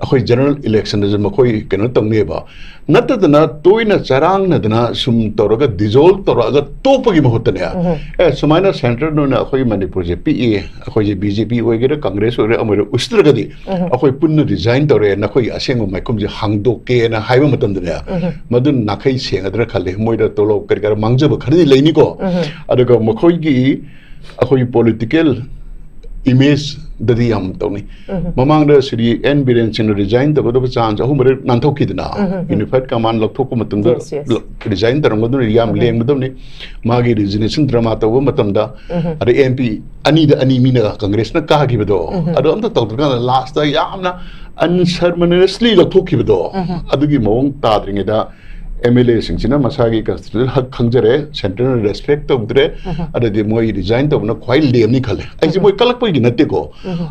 ꯑꯩꯈꯣꯏ ꯖꯦꯅꯔꯦꯜ ꯏꯂꯦꯛꯁꯟꯗꯁꯨ ꯃꯈꯣꯏ ꯀꯩꯅꯣ ꯇꯧꯅꯦꯕ꯫ ꯅꯠꯇꯗꯅ ꯇꯣꯏꯅ ꯆꯔꯥꯡꯅꯗꯅ ꯁꯨꯝ ꯇꯧꯔꯒ ꯗꯤꯖꯣꯜꯕ ꯇꯧꯔꯛꯑꯒ ꯇꯣꯛꯄꯒꯤ ꯃꯍꯨꯠꯇꯅꯦ, ꯑꯦ, ꯁꯨꯃꯥꯏꯅ ꯁꯦꯟꯇꯔꯗ ꯑꯣꯏꯅ ꯑꯩꯈꯣꯏ ꯃꯅꯤꯄꯨꯔꯁꯦ ꯄꯤꯛꯏ, ꯑꯩꯈꯣꯏꯁꯦ ꯕꯤ ꯖꯦ ꯄꯤ ꯑꯣꯏꯒꯦꯔꯥ ꯀꯪꯒ꯭ꯔꯦꯁ ꯑꯣꯏꯒꯦꯔꯥ ꯑꯃ ꯑꯣꯏꯒꯦꯔꯥ ꯎꯁꯤꯠꯇ꯭ꯔꯒꯗꯤ ꯑꯩꯈꯣꯏ ꯄꯨꯟꯅ ꯔꯤꯖꯥꯏꯟ ꯇꯧꯔꯦ, ꯅꯈꯣꯏꯒꯤ ꯑꯁꯦꯡꯕ ꯃꯥꯏꯈꯨꯝꯁꯦ ꯍꯥꯡꯗꯣꯛꯀꯦꯅ ꯍꯥꯏꯕ ꯃꯇꯝꯗꯅꯦ, ꯃꯗꯨꯅ ꯅꯥꯈꯩ ꯁꯦꯡꯒꯗ꯭ꯔꯥ ꯈꯜꯂꯦ꯫ ꯃꯣꯏꯗ ꯇꯣꯂꯣꯞ ꯀꯔꯤ ꯀꯔꯥ ꯃꯥꯡꯖꯕ ꯈꯔꯗꯤ ꯂꯩꯅꯤꯀꯣ꯫ ꯑꯗꯨꯒ ꯃꯈꯣꯏꯒꯤ ꯑꯩꯈꯣꯏꯒꯤ ꯄꯣꯂꯤꯇꯤꯀꯦꯜ ꯏꯃꯦꯖꯇꯗꯤ ꯌꯥꯝ ꯇꯧꯅꯤ꯫ ꯃꯃꯥꯡꯗ ꯁ꯭ꯔꯤ ꯑꯦꯟ ꯕꯤꯔꯦꯟ ꯁꯤꯡꯅ ꯔꯤꯖꯥꯏꯟ ꯇꯧꯒꯗꯕ ꯆꯥꯟꯁ ꯑꯍꯨꯝ ꯃꯔꯤ ꯅꯥꯟꯊꯣꯛꯈꯤꯗꯅ, ꯌꯨꯅꯤꯐꯥꯏꯠ ꯀꯃꯥꯟ ꯂꯧꯊꯣꯛꯄ ꯃꯇꯝꯗ ꯔꯤꯖꯥꯏꯟ ꯇꯧꯔꯝꯒꯗꯕꯅꯤ, ꯌꯥꯝ ꯂꯦꯡꯒꯗꯕꯅꯤ꯫ ꯃꯥꯒꯤ ꯔꯤꯖꯤꯒꯅꯦꯁꯟ ꯗ꯭ꯔꯃꯥ ꯇꯧꯕ ꯃꯇꯝꯗ, ꯑꯗꯩ ꯑꯦꯝ ꯄꯤ ꯑꯅꯤꯗ ꯑꯅꯤ ꯃꯤꯅ ꯀꯪꯒ꯭ꯔꯦꯁꯅ ꯀꯥꯈꯤꯕꯗꯣ, ꯑꯗꯣ ꯑꯝꯇ ꯇꯧꯗ꯭ꯔꯀꯥꯟꯗ ꯂꯥꯁꯇ ꯌꯥꯝꯅ ꯑꯟꯁꯔꯃꯅꯁꯂꯤ ꯂꯧꯊꯣꯛꯈꯤꯕꯗꯣ, ꯑꯗꯨꯒꯤ ꯃꯑꯣꯡ ꯇꯥꯗ꯭ꯔꯤꯉꯩꯗ ꯑꯦꯝ ꯑꯦꯜ ꯑꯦꯁꯤꯡꯁꯤꯅ ꯃꯁꯥꯒꯤ ꯀꯟꯁꯇꯤꯇ꯭ꯌꯨꯁꯅꯦꯜ ꯍꯛ ꯈꯪꯖꯔꯦ, ꯁꯦꯟꯇꯔꯅ ꯔꯦꯁꯄꯦꯛ ꯇꯧꯗ꯭ꯔꯦ, ꯑꯗꯨꯗꯤ ꯃꯣꯏ ꯔꯤꯖꯥꯏꯟ ꯇꯧꯕꯅ ꯈ꯭ꯋꯥꯏ ꯂꯦꯝꯅꯤ ꯈꯜꯂꯦ꯫ ꯑꯩꯁꯦ ꯃꯣꯏ ꯀꯜꯂꯛꯄꯒꯤ ꯅꯠꯇꯦꯀꯣ,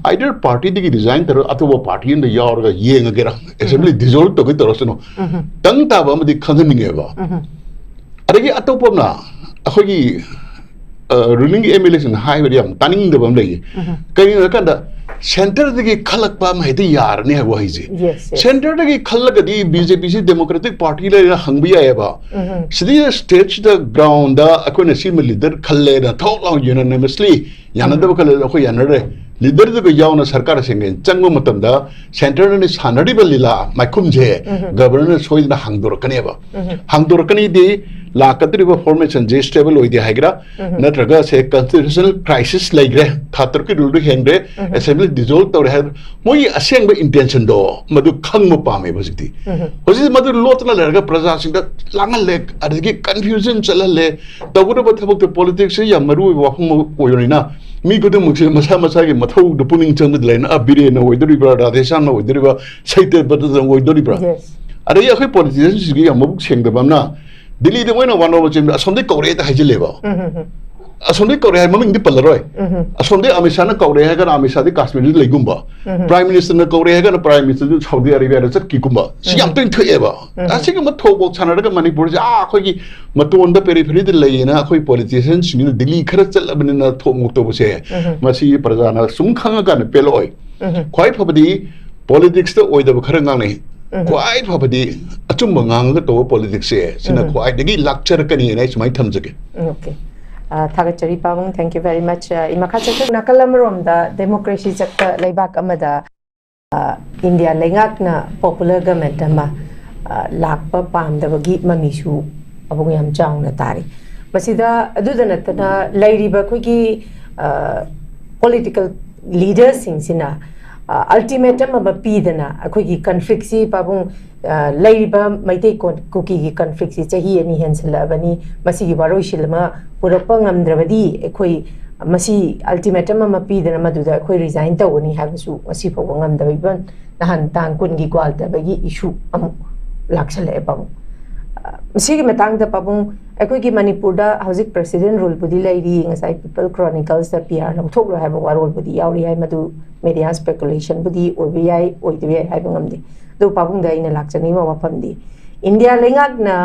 ꯑꯥꯏꯗꯔ ꯄꯥꯔꯇꯤꯗꯒꯤ ꯔꯤꯖꯥꯏꯟ ꯇꯧꯔꯒ ꯑꯇꯣꯞꯄ ꯄꯥꯔꯇꯤ ꯑꯃꯗ ꯌꯥꯎꯔꯒ ꯌꯦꯡꯉꯒꯦꯔꯥ, ꯑꯦꯁꯦꯝꯕ꯭ꯂꯤ ꯗꯤꯖꯣꯜꯕ ꯇꯧꯒꯦ ꯇꯧꯔꯁꯅꯨ, ꯇꯪ ꯇꯥꯕ ꯑꯃꯗꯤ ꯈꯪꯍꯟꯅꯤꯡꯉꯦꯕ꯫ ꯑꯗꯒꯤ ꯑꯇꯣꯞꯄ ꯑꯃꯅ ꯑꯩꯈꯣꯏꯒꯤ ꯔꯨꯂꯤꯡ ꯑꯦꯝ ꯑꯦꯜ ꯑꯦꯁꯤꯡꯅ ꯍꯥꯏꯕꯗꯤ ꯌꯥꯝ ꯇꯥꯅꯤꯡꯗꯕ ꯑꯃ ꯂꯩꯌꯦ꯫ ꯀꯩꯒꯤꯅꯣ ꯍꯥꯏꯀꯥꯟꯗ, ꯁꯦꯟꯇꯔꯗꯒꯤ ꯈꯜꯂꯛꯄ ꯑꯃ ꯍꯦꯛꯇ ꯌꯥꯔꯅꯤ ꯍꯥꯏꯕ ꯋꯥꯍꯩꯁꯦ꯫ Yes, yes. ꯁꯦꯟꯇꯔꯗꯒꯤ ꯈꯜꯂꯒꯗꯤ ꯕꯤ ꯖꯦ ꯄꯤꯁꯤ ꯗꯦꯃꯣꯀ꯭ꯔꯦꯇꯤꯛ ꯄꯥꯔꯇꯤ ꯂꯩꯔ ꯍꯪꯕ ꯌꯥꯏꯑꯕ꯫ ꯁꯤꯗꯩꯗ ꯁ꯭ꯇꯦꯠꯁꯤꯗ ꯒ꯭ꯔꯥꯎꯟꯗ ꯑꯩꯈꯣꯏꯅ ꯁꯤꯃ ꯂꯤꯗꯔ ꯈꯜꯂꯦꯅ ꯊꯣꯛ ꯂꯥꯎ ꯌꯨꯅꯥꯅꯤꯃꯁꯂꯤ ꯌꯥꯅꯗꯕ ꯈꯜꯂꯦ, ꯑꯩꯈꯣꯏ ꯌꯥꯅꯔꯦ, ꯂꯤꯗꯔꯗꯨꯒ ꯌꯥꯎꯅ ꯁꯔꯀꯥꯔ ꯁꯦꯝꯒꯦꯅ ꯆꯪꯕ ꯃꯇꯝꯗ ꯁꯦꯟꯇꯔꯅ ꯁꯥꯟꯅꯔꯤꯕ ꯂꯤꯂꯥ ꯃꯥꯏꯈꯨꯝꯁꯦ ꯒꯕꯔꯅꯔꯅ ꯁꯣꯏꯗꯅ ꯍꯥꯡꯗꯣꯔꯛꯀꯅꯦꯕ꯫ ꯍꯥꯡꯗꯣꯔꯛꯀꯅꯤꯗꯤ ꯂꯥꯛꯀꯗꯧꯔꯤꯕ ꯐꯣꯔꯃꯦꯁꯟꯁꯦ ꯁ꯭ꯇꯦꯕꯜ ꯑꯣꯏꯗꯦ ꯍꯥꯏꯒꯦꯔꯥ, ꯅꯠꯇ꯭ꯔꯒ ꯁꯦ ꯀꯟꯁꯇꯤꯇ꯭ꯌꯨꯁꯅꯦꯜ ꯀ꯭ꯔꯥꯏꯁꯤꯁ ꯂꯩꯈ꯭ꯔꯦ, ꯊꯥ ꯇꯔꯨꯛꯀꯤ ꯔꯨꯜꯗꯨ ꯍꯦꯟꯈ꯭ꯔꯦ, ꯑꯦꯁꯦꯝꯕ꯭ꯂꯤ ꯗꯤꯖꯣꯜꯕ ꯇꯧꯔꯦ ꯍꯥꯏꯕ ꯃꯣꯏꯒꯤ ꯑꯁꯦꯡꯕ ꯏꯟꯇꯦꯟꯁꯟꯗꯣ ꯃꯗꯨ ꯈꯪꯕ ꯄꯥꯝꯃꯦꯕ ꯍꯧꯖꯤꯛꯇꯤ꯫ ꯍꯧꯖꯤꯛ ꯃꯗꯨ ꯂꯣꯠꯇꯅ ꯂꯩꯔꯒ ꯄ꯭ꯔꯖꯥꯁꯤꯡꯗ ꯂꯥꯡꯍꯜꯂꯦ, ꯑꯗꯒꯤ ꯀꯟꯐ꯭ꯌꯨꯖꯟ ꯆꯠꯍꯜꯂꯦ꯫ ꯇꯧꯒꯗꯕ ꯊꯕꯛꯇ ꯄꯣꯂꯤꯇꯤꯛꯁꯁꯦ ꯌꯥꯝ ꯃꯔꯨ ꯑꯣꯏꯕ ꯋꯥꯐꯝ ꯑꯃ ꯑꯣꯏꯕꯅꯤꯅ ꯃꯤ ꯈꯨꯗꯤꯡꯃꯛꯁꯦ ꯃꯁꯥ ꯃꯁꯥꯒꯤ ꯃꯊꯧꯗ ꯄꯨꯛꯅꯤꯡ ꯆꯪꯕꯗ ꯂꯩꯅ, ꯑ, ꯕꯤꯔꯦꯟꯅ ꯑꯣꯏꯗꯣꯔꯤꯕ꯭ꯔꯥ, ꯔꯥꯙꯦꯁ꯭ꯌꯥꯝꯅ ꯑꯣꯏꯗꯣꯔꯤꯕ꯭ꯔꯥ, ꯁꯩꯇꯄꯇꯗ ꯑꯣꯏꯗꯣꯔꯤꯕ꯭ꯔꯥ? Yes. ꯑꯗꯒꯤ ꯑꯩꯈꯣꯏ ꯄꯣꯂꯤꯇꯤꯁꯤꯌꯟꯁꯤꯡꯒꯤ ꯌꯥꯝ ꯃꯕꯨꯛ ꯁꯦꯡꯗꯕ ꯑꯃꯅ ꯗꯤꯜꯂꯤꯗ ꯃꯣꯏꯅ ꯋꯥꯅꯣꯕ ꯆꯦꯟꯕꯗ ꯑꯁꯣꯝꯗꯩ ꯀꯧꯔꯛꯑꯦꯗ ꯍꯥꯏꯖꯤꯜꯂꯦꯕ꯫ ꯑꯁꯣꯝꯗꯩ ꯀꯧꯔꯛꯑꯦ ꯍꯥꯏ ꯃꯃꯤꯡꯗꯤ ꯄꯜꯂꯔꯣꯏ꯫ ꯑꯁꯣꯝꯗꯩ ꯑꯃꯤꯠ ꯁꯥꯍꯅ ꯀꯧꯔꯛꯑꯦ ꯍꯥꯏꯔꯒꯅ ꯑꯃꯤꯠ ꯁꯥꯍꯗꯤ ꯀꯥꯁꯃꯤꯔꯗ ꯂꯩꯒꯨꯝꯕ, ꯄ꯭ꯔꯥꯏꯝ ꯃꯤꯅꯤꯁꯇꯔꯅ ꯀꯧꯔꯛꯑꯦ ꯍꯥꯏꯔꯒꯅ ꯄ꯭ꯔꯥꯏꯝ ꯃꯤꯅꯤꯁꯇꯔꯗꯨ ꯁꯥꯎꯗꯤ ꯑꯔꯦꯕꯤꯌꯥꯗ ꯆꯠꯈꯤꯒꯨꯝꯕ, ꯁꯤ ꯌꯥꯝ ꯇꯣꯏꯅ ꯊꯣꯛꯑꯦꯕ꯫ ꯑꯁꯤꯒꯨꯝꯕ ꯊꯧꯗꯣꯛ ꯁꯥꯟꯅꯔꯒ ꯃꯅꯤꯄꯨꯔꯁꯦ, ꯑꯥ, ꯑꯩꯈꯣꯏꯒꯤ ꯃꯇꯣꯟꯗ, ꯄꯦꯔꯤꯐꯦꯔꯤꯗ ꯂꯩꯌꯦꯅ ꯑꯩꯈꯣꯏ ꯄꯣꯂꯤꯇꯤꯁꯤꯌꯟꯁꯤꯡꯁꯤꯅ ꯗꯤꯜꯂꯤ ꯈꯔ ꯆꯠꯂꯕꯅꯤꯅ ꯊꯣꯛ ꯃꯣꯛ ꯇꯧꯕꯁꯦ, ꯃꯁꯤ ꯄ꯭ꯔꯖꯥꯅ ꯁꯨꯝ ꯈꯪꯉꯀꯥꯟꯗ ꯄꯦꯜꯂꯛꯑꯣꯏ꯫ ꯈ꯭ꯋꯥꯏ ꯐꯕꯗꯤ ꯄꯣꯂꯤꯇꯤꯛꯁꯇ ꯑꯣꯏꯗꯕ ꯈꯔ ꯉꯥꯡꯅꯩ꯫ ꯈ꯭ꯋꯥꯏ ꯐꯕꯗꯤ ꯑꯆꯨꯝꯕ ꯉꯥꯡꯉꯒ ꯇꯧꯕ ꯄꯣꯂꯤꯇꯤꯛꯁꯁꯦ, ꯁꯤꯅ ꯈ꯭ꯋꯥꯏꯗꯒꯤ ꯂꯥꯛꯆꯔꯛꯀꯅꯤꯅ ꯑꯩ ꯁꯨꯃꯥꯏꯅ ꯊꯝꯖꯒꯦ꯫ Okay. ꯑ, ꯊꯥꯒꯠꯆꯔꯤ ꯄꯥꯕꯨꯡ, thank you very much. ꯑ, ꯏ ꯃꯈꯥ ꯆꯠꯊ-, ꯅꯥꯀꯜ ꯑꯃꯔꯣꯝꯗ ꯗꯦꯃꯣꯀ꯭ꯔꯦꯁꯤ ꯆꯠꯄ ꯂꯩꯕꯥꯛ ꯑꯃꯗ, ꯑ, ꯏꯟꯗꯤꯌꯥ ꯂꯩꯉꯥꯛꯅ ꯄꯣꯄꯨꯂꯔ ꯒꯃꯦꯟꯠ ꯑꯃ, ꯑ, ꯂꯥꯛꯄ ꯄꯥꯝꯗꯕꯒꯤ ꯃꯃꯤꯁꯨ ꯄꯥꯕꯨꯡ ꯌꯥꯝ ꯆꯥꯎꯅ ꯇꯥꯔꯤ꯫ ꯃꯁꯤꯗ ꯑꯗꯨꯗ ꯅꯠꯇꯅ ꯂꯩꯔꯤꯕ ꯑꯩꯈꯣꯏꯒꯤ, ꯑ, ꯄꯣꯂꯤꯇꯤꯀꯦꯜ ꯂꯤꯗꯔꯁꯤꯡꯁꯤꯅ, ꯑ, ꯑꯜꯇꯤꯃꯦꯇꯝ ꯑꯃ ꯄꯤꯗꯅ ꯑꯩꯈꯣꯏꯒꯤ ꯀꯟꯐ꯭ꯂꯤꯛꯁꯤ ꯄꯥꯕꯨꯡ, ꯑ, ꯂꯩꯔꯤꯕ ꯃꯩꯇꯩ ꯀꯣ-, ꯀꯨꯀꯤꯒꯤ ꯀꯟꯐ꯭ꯂꯤꯛꯁꯤ ꯆꯍꯤ ꯑꯅꯤ ꯍꯦꯟꯁꯤꯜꯂꯛꯑꯕꯅꯤ, ꯃꯁꯤꯒꯤ ꯋꯥꯔꯣꯏꯁꯤꯟ ꯑꯃ ꯄꯨꯔꯛꯄ ꯉꯝꯗ꯭ꯔꯕꯗꯤ ꯑꯩꯈꯣꯏ ꯃꯁꯤ ꯑꯜꯇꯤꯃꯦꯇꯝ ꯑꯃ ꯄꯤꯗꯅ ꯃꯗꯨꯗ ꯑꯩꯈꯣꯏ ꯔꯤꯖꯥꯏꯟ ꯇꯧꯒꯅꯤ ꯍꯥꯏꯕꯁꯨ ꯉꯁꯤ ꯐꯥꯎꯕ ꯉꯝꯗꯕ, ꯏꯚꯟ ꯅꯍꯥꯟ ꯇꯥꯡ ꯀꯨꯟꯒꯤ ꯒ꯭ꯋꯥꯜꯇꯕꯒꯤ ꯏꯁꯨ ꯑꯃꯨꯛ ꯂꯥꯛꯁꯜꯂꯛꯑꯦ ꯄꯥꯕꯨꯡ꯫ ꯁꯤꯒꯤ ꯃꯇꯥꯡꯗ ꯄꯥꯕꯨꯡ, ꯑꯩꯈꯣꯏꯒꯤ ꯃꯅꯤꯄꯨꯔꯗ ꯍꯧꯖꯤꯛ ꯄ꯭ꯔꯦꯁꯤꯗꯦꯟ ꯔꯨꯜꯕꯨꯗꯤ ꯂꯩꯔꯤ, ꯉꯁꯥꯏ ꯄꯤꯄꯜ ꯀ꯭ꯔꯣꯅꯤꯀꯜꯁꯇ ꯄꯤ ꯑꯥꯔ ꯂꯧꯊꯣꯛꯂꯣꯏ ꯍꯥꯏꯕ ꯋꯥꯔꯣꯜꯕꯨꯗꯤ ꯌꯥꯎꯔꯤ ꯍꯥꯏ, ꯃꯗꯨ ꯃꯦꯗꯤꯌꯥ ꯁ꯭ꯄꯦꯀꯨꯂꯦꯁꯟꯕꯨꯗꯤ ꯑꯣꯏꯕ ꯌꯥꯏ, ꯑꯣꯏꯗꯕ ꯌꯥꯏ, ꯍꯥꯏꯕ ꯉꯝꯗꯦ꯫ ꯑꯗꯨ ꯄꯥꯕꯨꯡꯗ ꯑꯩꯅ ꯂꯥꯛꯆꯅꯤꯡꯕ ꯋꯥꯐꯝꯗꯤ, ꯏꯟꯗꯤꯌꯥ ꯂꯩꯉꯥꯛꯅ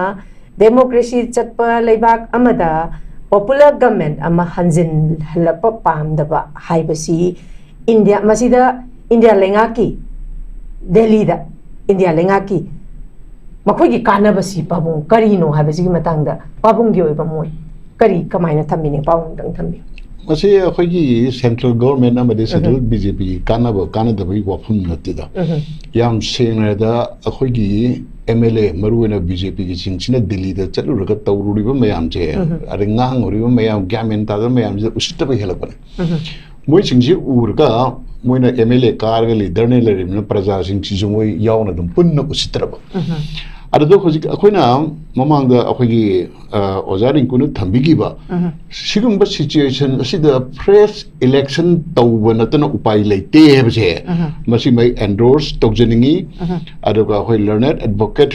ꯗꯦꯃꯣꯀ꯭ꯔꯦꯁꯤ ꯆꯠꯄ ꯂꯩꯕꯥꯛ ꯑꯃꯗ ꯄꯣꯄꯨꯂꯔ ꯒꯃꯦꯟ ꯑꯃ ꯍꯟꯖꯤꯟꯍꯜꯂꯛꯄ ꯄꯥꯝꯗꯕ ꯍꯥꯏꯕꯁꯤ ꯏꯟꯗꯤꯌꯥ, ꯃꯁꯤꯗ ꯏꯟꯗꯤꯌꯥ ꯂꯩꯉꯥꯛꯀꯤ, ꯗꯦꯜꯂꯤꯗ ꯏꯟꯗꯤꯌꯥ ꯂꯩꯉꯥꯛꯀꯤ ꯃꯈꯣꯏꯒꯤ ꯀꯥꯟꯅꯕꯁꯤ ꯄꯥꯕꯨꯡ ꯀꯔꯤꯅꯣ ꯍꯥꯏꯕꯁꯤꯒꯤ ꯃꯇꯥꯡꯗ ꯄꯥꯕꯨꯡꯒꯤ ꯑꯣꯏꯕ ꯃꯣꯠ ꯀꯔꯤ, ꯀꯃꯥꯏꯅ ꯊꯝꯕꯤꯅꯤꯡ? ꯄꯥꯕꯨꯡꯗꯪ ꯊꯝꯕꯤꯌꯨ꯫ ꯃꯁꯤ ꯑꯩꯈꯣꯏꯒꯤ ꯁꯦꯟꯇ꯭ꯔꯦꯜ ꯒꯣꯔꯃꯦꯟ ꯑꯃꯗꯤ ꯁꯦꯟꯇ꯭ꯔꯦꯜ ꯎꯝ꯫ ꯕꯤ ꯖꯦ ꯄꯤꯒꯤ ꯀꯥꯟꯅꯕ ꯀꯥꯟꯅꯗꯕꯒꯤ ꯋꯥꯐꯝ ꯅꯠꯇꯦꯗ꯫ ꯎꯝ꯫ ꯌꯥꯝ ꯁꯦꯡꯅ ꯍꯥꯏꯔꯕꯗ, ꯑꯩꯈꯣꯏꯒꯤ ꯑꯦꯝ ꯑꯦꯜ ꯑꯦ, ꯃꯔꯨꯑꯣꯏꯅ ꯕꯤ ꯖꯦ ꯄꯤꯒꯤ ꯁꯤꯡꯁꯤꯅ ꯗꯤꯜꯂꯤꯗ ꯆꯠꯂꯨꯔꯒ ꯇꯧꯔꯨꯔꯤꯕ ꯃꯌꯥꯝꯁꯦ, ꯎꯝ꯫ ꯑꯗꯩ ꯉꯥꯡꯉꯨꯔꯤꯕ ꯃꯌꯥꯝ, ꯒ꯭ꯌꯥꯟ ꯃꯦꯟ ꯇꯥꯗꯕ ꯃꯌꯥꯝꯁꯤꯗ ꯎꯁꯤꯠꯇꯕ ꯍꯦꯜꯂꯛꯄꯅꯦ꯫ ꯎꯝ꯫ ꯃꯣꯏꯁꯤꯡꯁꯤ ꯎꯔꯒ ꯃꯣꯏꯅ ꯑꯦꯝ ꯑꯦꯜ ꯑꯦ ꯀꯥꯔꯒ ꯂꯤꯗꯔꯅꯦ ꯂꯩꯔꯤꯕꯅꯤꯅ ꯄ꯭ꯔꯖꯥꯁꯤꯡꯁꯤꯁꯨ ꯃꯣꯏ ꯌꯥꯎꯅ ꯑꯗꯨꯝ ꯄꯨꯟꯅ ꯎꯁꯤꯠꯇ꯭ꯔꯕ꯫ ꯎꯝ꯫ ꯑꯗꯨꯗ ꯍꯧꯖꯤꯛ ꯑꯩꯈꯣꯏꯅ ꯃꯃꯥꯡꯗ ꯑꯩꯈꯣꯏꯒꯤ, ꯑ, ꯑꯣꯖꯥ ꯔꯤꯡꯀꯨꯅ ꯊꯝꯕꯤꯈꯤꯕ ꯎꯝ꯫ ꯁꯤꯒꯨꯝꯕ ꯁꯤꯆꯨꯋꯦꯁꯟ ꯑꯁꯤꯗ ꯐ꯭ꯔꯦꯁ ꯏꯂꯦꯛꯁꯟ ꯇꯧꯕ ꯅꯠꯇꯅ ꯎꯄꯥꯏ ꯂꯩꯇꯦ ꯍꯥꯏꯕꯁꯦ, ꯎꯝ꯫ ꯃꯁꯤꯃ ꯑꯩ ꯑꯦꯟꯗꯣꯔꯁ ꯇꯧꯖꯅꯤꯡꯉꯤ꯫ ꯎꯝ꯫ ꯑꯗꯨꯒ ꯑꯩꯈꯣꯏ ꯂꯔꯅꯦꯗ ꯑꯦꯗꯚꯣꯀꯦꯠ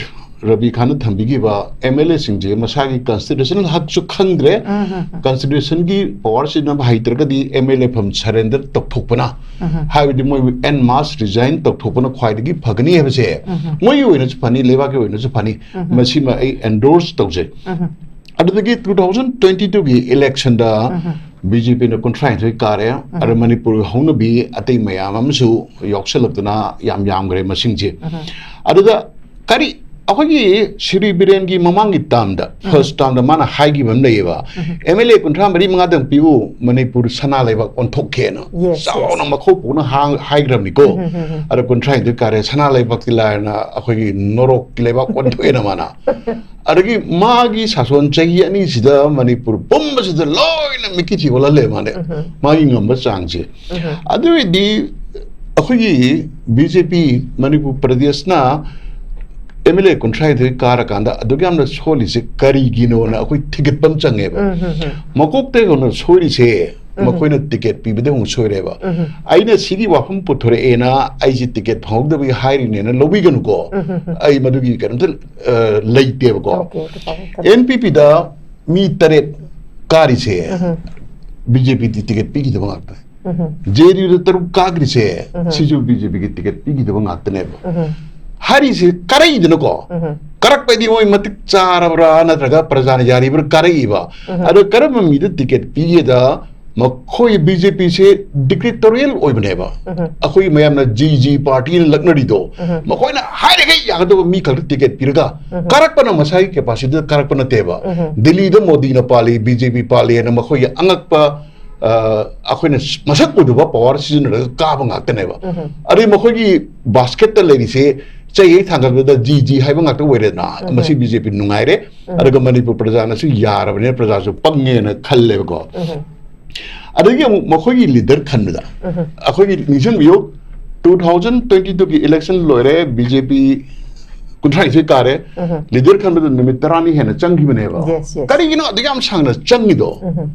ꯔꯕꯤ ꯈꯥꯟꯅ ꯊꯝꯕꯤꯈꯤꯕ ꯑꯦꯝ ꯑꯦꯜ ꯑꯦꯁꯤꯡꯁꯦ ꯃꯁꯥꯒꯤ ꯀꯟꯁꯇꯤꯇ꯭ꯌꯨꯁꯅꯦꯜ ꯍꯛꯁꯨ ꯈꯪꯗ꯭ꯔꯦ, ꯎꯝ꯫ ꯀꯟꯁꯇꯤꯇ꯭ꯌꯨꯁꯟꯒꯤ ꯄꯋꯥꯔ ꯁꯤꯖꯤꯟꯅꯕ ꯍꯩꯇ꯭ꯔꯒꯗꯤ ꯑꯦꯝ ꯑꯦꯜ ꯑꯦ ꯐꯝ ꯁꯔꯦꯟꯗꯔ ꯇꯧꯊꯣꯛꯄꯅ, ꯎꯝ꯫ ꯍꯥꯏꯕꯗꯤ ꯃꯣꯏ ꯑꯦꯟ ꯃꯥꯁ ꯔꯤꯖꯥꯏꯟ ꯇꯧꯊꯣꯛꯄꯅ ꯈ꯭ꯋꯥꯏꯗꯒꯤ ꯐꯒꯅꯤ ꯍꯥꯏꯕꯁꯦ, ꯎꯝ꯫ ꯃꯣꯏꯒꯤ ꯑꯣꯏꯅꯁꯨ ꯐꯅꯤ, ꯂꯩꯕꯥꯛꯀꯤ ꯑꯣꯏꯅꯁꯨ ꯐꯅꯤ꯫ ꯎꯝ꯫ ꯃꯁꯤꯃ ꯑꯩ ꯑꯦꯟꯗꯣꯔꯁ ꯇꯧꯖꯩ꯫ ꯎꯝ꯫ ꯑꯗꯨꯗꯒꯤ ꯇꯨ ꯊꯥꯎꯖꯟ ꯇ꯭ꯋꯦꯟꯇꯤ ꯇꯨꯒꯤ ꯏꯂꯦꯛꯁꯟꯗ ꯎꯝ꯫ ꯕꯤ ꯖꯦ ꯄꯤꯅ ꯀꯨꯟꯊ꯭ꯔꯥꯅꯤꯊꯣꯏ ꯀꯥꯔꯦ꯫ ꯑꯗ ꯃꯅꯤꯄꯨꯔꯒꯤ ꯍꯧꯅꯕꯤ ꯑꯇꯩ ꯃꯌꯥꯝ ꯑꯃꯁꯨ ꯌꯥꯎꯁꯜꯂꯛꯇꯅ ꯌꯥꯝ ꯌꯥꯝꯈ꯭ꯔꯦ ꯃꯁꯤꯡꯁꯦ꯫ ꯎꯝ꯫ ꯑꯗꯨꯗ ꯀꯔꯤ ꯑꯩꯈꯣꯏꯒꯤ ꯁꯤꯔꯤ ꯕꯤꯔꯦꯟꯒꯤ ꯃꯃꯥꯡꯒꯤ ꯇꯥꯝꯗ, ꯐꯥꯔꯁ ꯇꯥꯝꯗ ꯃꯥꯅ ꯍꯥꯏꯈꯤꯕ ꯑꯃ ꯂꯩꯌꯦꯕ, ꯑꯦꯝ ꯑꯦꯜ ꯑꯦ ꯀꯨꯟꯊ꯭ꯔꯥ ꯃꯔꯤ ꯃꯉꯥꯗꯪ ꯄꯤꯌꯨ, ꯃꯅꯤꯄꯨꯔ ꯁꯅꯥ ꯂꯩꯕꯥꯛ ꯑꯣꯟꯊꯣꯛꯀꯦꯅ Yes, yes. ꯆꯥꯎꯅ ꯃꯈꯧ ꯄꯣꯛꯅ ꯍꯥꯡ-, ꯍꯥꯏꯈ꯭ꯔꯕꯅꯤꯀꯣ꯫ ꯑꯗ ꯀꯨꯟꯊ꯭ꯔꯥꯅꯤꯊꯣꯏ ꯀꯥꯔꯦ, ꯁꯅꯥ ꯂꯩꯕꯥꯛꯇꯤ ꯂꯥꯏꯔꯅ ꯑꯩꯈꯣꯏꯒꯤ ꯅꯣꯔꯣꯛꯀꯤ ꯂꯩꯕꯥꯛ ꯑꯣꯟꯊꯣꯛꯑꯦꯅ ꯃꯥꯅ꯫ ꯑꯗꯒꯤ ꯃꯥꯒꯤ ꯁꯥꯁꯣꯟ ꯆꯍꯤ ꯑꯅꯤꯁꯤꯗ ꯃꯅꯤꯄꯨꯔ ꯄꯨꯝꯕꯁꯤꯗ ꯂꯣꯏꯅ ꯃꯤꯠꯀꯤ ꯊꯤ ꯑꯣꯜꯍꯜꯂꯦ ꯃꯥꯅꯦ, ꯃꯥꯒꯤ ꯉꯝꯕ ꯆꯥꯡꯁꯦ꯫ ꯑꯗꯨ ꯑꯣꯏꯔꯗꯤ ꯑꯩꯈꯣꯏꯒꯤ ꯕꯤ ꯖꯦ ꯄꯤ ꯃꯅꯤꯄꯨꯔ ꯄ꯭ꯔꯗꯦꯁꯅ ꯑꯦꯝ ꯑꯦꯜ ꯑꯦ ꯀꯨꯟꯊ꯭ꯔꯥꯅꯤꯊꯣꯏ ꯀꯥꯔꯀꯥꯟꯗ ꯑꯗꯨꯛ ꯌꯥꯝꯅ ꯁꯣꯜꯂꯤꯁꯦ ꯀꯔꯤꯒꯤꯅꯣꯅ ꯑꯩꯈꯣꯏ ꯊꯤꯒꯠꯄ ꯑꯃ ꯆꯪꯉꯦꯕ꯫ ꯃꯀꯣꯛꯇꯩ ꯍꯧꯅ ꯁꯣꯏꯔꯤꯁꯦ ꯎꯝ꯫ ꯃꯈꯣꯏꯅ ꯇꯤꯀꯦꯠ ꯄꯤꯕꯗ ꯑꯃꯨꯛ ꯁꯣꯏꯔꯦꯕ꯫ ꯎꯝ꯫ ꯑꯩꯅ ꯁꯤꯒꯤ ꯋꯥꯐꯝ ꯄꯨꯊꯣꯔꯛꯑꯦꯅ ꯑꯩꯁꯦ ꯇꯤꯀꯦꯠ ꯐꯪꯍꯧꯗꯕꯒꯤ ꯍꯥꯏꯔꯤꯅꯦꯅ ꯂꯧꯕꯤꯒꯅꯨꯀꯣ꯫ ꯎꯝ꯫ ꯑꯩ ꯃꯗꯨꯒꯤ ꯀꯩꯅꯣꯝꯇ, ꯑ, ꯂꯩꯇꯦꯕꯀꯣ꯫ ꯑꯣꯀꯦ, ꯑꯣꯀꯦ, ꯐꯔꯦ, ꯐꯔꯦ꯫ ꯑꯦꯟ ꯄꯤ ꯄꯤꯗ ꯃꯤ ꯇꯔꯦꯠ ꯀꯥꯔꯤꯁꯦ ꯎꯝ꯫ ꯕꯤ ꯖꯦ ꯄꯤꯗꯤ ꯇꯤꯀꯦꯠ ꯄꯤꯈꯤꯗꯕ ꯉꯥꯛꯇꯅꯦ꯫ ꯎꯝ꯫ ꯖꯦ ꯑꯦꯟ ꯌꯨꯗ ꯇꯔꯨꯛ ꯀꯥꯈ꯭ꯔꯤꯁꯦ ꯎꯝ꯫ ꯁꯤꯁꯨ ꯕꯤ ꯖꯦ ꯄꯤꯒꯤ ꯇꯤꯀꯦꯠ ꯄꯤꯈꯤꯗꯕ ꯉꯥꯛꯇꯅꯦꯕ꯫ ꯎꯝ꯫ ꯍꯥꯏꯔꯤꯁꯦ ꯀꯥꯔꯛꯏꯗꯅꯀꯣ꯫ ꯎꯝ꯫ ꯀꯥꯔꯛꯄꯗꯤ ꯃꯣꯏ ꯃꯇꯤꯛ ꯆꯥꯔꯕ꯭ꯔꯥ ꯅꯠꯇ꯭ꯔꯒ ꯄ꯭ꯔꯖꯥꯅ ꯌꯥꯔꯤꯕ꯭ꯔꯥ ꯀꯥꯔꯛꯏꯕ꯫ ꯎꯝ꯫ ꯑꯗꯣ ꯀꯔꯝꯕ ꯃꯤꯗ ꯇꯤꯀꯦꯠ ꯄꯤꯒꯦꯗ ꯃꯈꯣꯏ ꯕꯤ ꯖꯦ ꯄꯤꯁꯦ ꯗꯤꯛꯇꯦꯇꯣꯔꯤꯌꯦꯜ ꯑꯣꯏꯕꯅꯦꯕ꯫ ꯎꯝ꯫ ꯑꯩꯈꯣꯏ ꯃꯌꯥꯝꯅ ꯖꯤ ꯖꯤ ꯄꯥꯔꯇꯤꯅ ꯂꯛꯅꯔꯤꯗꯣ ꯎꯝ꯫ ꯃꯈꯣꯏꯅ ꯍꯥꯏꯔꯤꯈꯩ ꯌꯥꯒꯗꯕ ꯃꯤ ꯈꯛꯇ ꯇꯤꯀꯦꯠ ꯄꯤꯔꯒ ꯎꯝ꯫ ꯀꯥꯔꯛꯄꯅ ꯃꯁꯥꯒꯤ ꯀꯦꯄꯥꯁꯤꯇꯤꯗ ꯀꯥꯔꯛꯄ ꯅꯠꯇꯦꯕ꯫ ꯎꯝ꯫ ꯗꯤꯜꯂꯤꯗ ꯃꯣꯗꯤꯅ ꯄꯥꯜꯂꯤ, ꯕꯤ ꯖꯦ ꯄꯤ ꯄꯥꯜꯂꯤ ꯍꯥꯏꯅ ꯃꯈꯣꯏꯒꯤ ꯑꯉꯛꯄ, ꯑ, ꯑꯩꯈꯣꯏꯅ ꯃꯁꯛ ꯎꯗꯕ ꯄꯋꯥꯔ ꯁꯤꯖꯤꯟꯅꯔꯒ ꯀꯥꯕ ꯉꯥꯛꯇꯅꯦꯕ꯫ ꯎꯝ꯫ ꯑꯗꯩ ꯃꯈꯣꯏꯒꯤ ꯕꯥꯁꯀꯦꯠꯇ ꯂꯩꯔꯤꯁꯦ ꯆꯩ ꯍꯦꯛ ꯊꯥꯡꯒꯠꯄꯗ ꯖꯤ ꯖꯤ ꯍꯥꯏꯕ ꯉꯥꯛꯇ ꯑꯣꯏꯔꯦꯗꯅ꯫ ꯎꯝ꯫ ꯃꯁꯤ ꯕꯤ ꯖꯦ ꯄꯤ ꯅꯨꯡꯉꯥꯏꯔꯦ꯫ ꯎꯝ꯫ ꯑꯗꯨꯒ ꯃꯅꯤꯄꯨꯔ ꯄ꯭ꯔꯖꯥꯅꯁꯨ ꯌꯥꯔꯕꯅꯤꯅ ꯄ꯭ꯔꯖꯥꯁꯨ ꯄꯪꯉꯦꯅ ꯈꯜꯂꯦꯕꯀꯣ꯫ ꯎꯝ꯫ ꯑꯗꯒꯤ ꯑꯃꯨꯛ ꯃꯈꯣꯏꯒꯤ ꯂꯤꯗꯔ ꯈꯟꯕꯗ ꯎꯝ꯫ ꯑꯩꯈꯣꯏꯒꯤ ꯅꯤꯡꯁꯤꯡꯕꯤꯌꯨ, ꯇꯨ ꯊꯥꯎꯖꯟ ꯇ꯭ꯋꯦꯟꯇꯤ ꯇꯨꯒꯤ ꯏꯂꯦꯛꯁꯟ ꯂꯣꯏꯔꯦ, ꯕꯤ ꯖꯦ ꯄꯤ ꯀꯨꯟꯊ꯭ꯔꯥꯅꯤꯊꯣꯏ ꯀꯥꯔꯦ꯫ ꯎꯝ꯫ ꯂꯤꯗꯔ ꯈꯟꯕꯗ ꯅꯨꯃꯤꯠ ꯇꯔꯥꯅꯤ ꯍꯦꯟꯅ ꯆꯪꯈꯤꯕꯅꯦꯕ꯫ Yes, yes. ꯀꯔꯤꯒꯤꯅꯣ ꯑꯗꯨꯛ ꯌꯥꯝ ꯁꯥꯡꯅ ꯆꯪꯉꯤꯗꯣ? ꯎꯝ꯫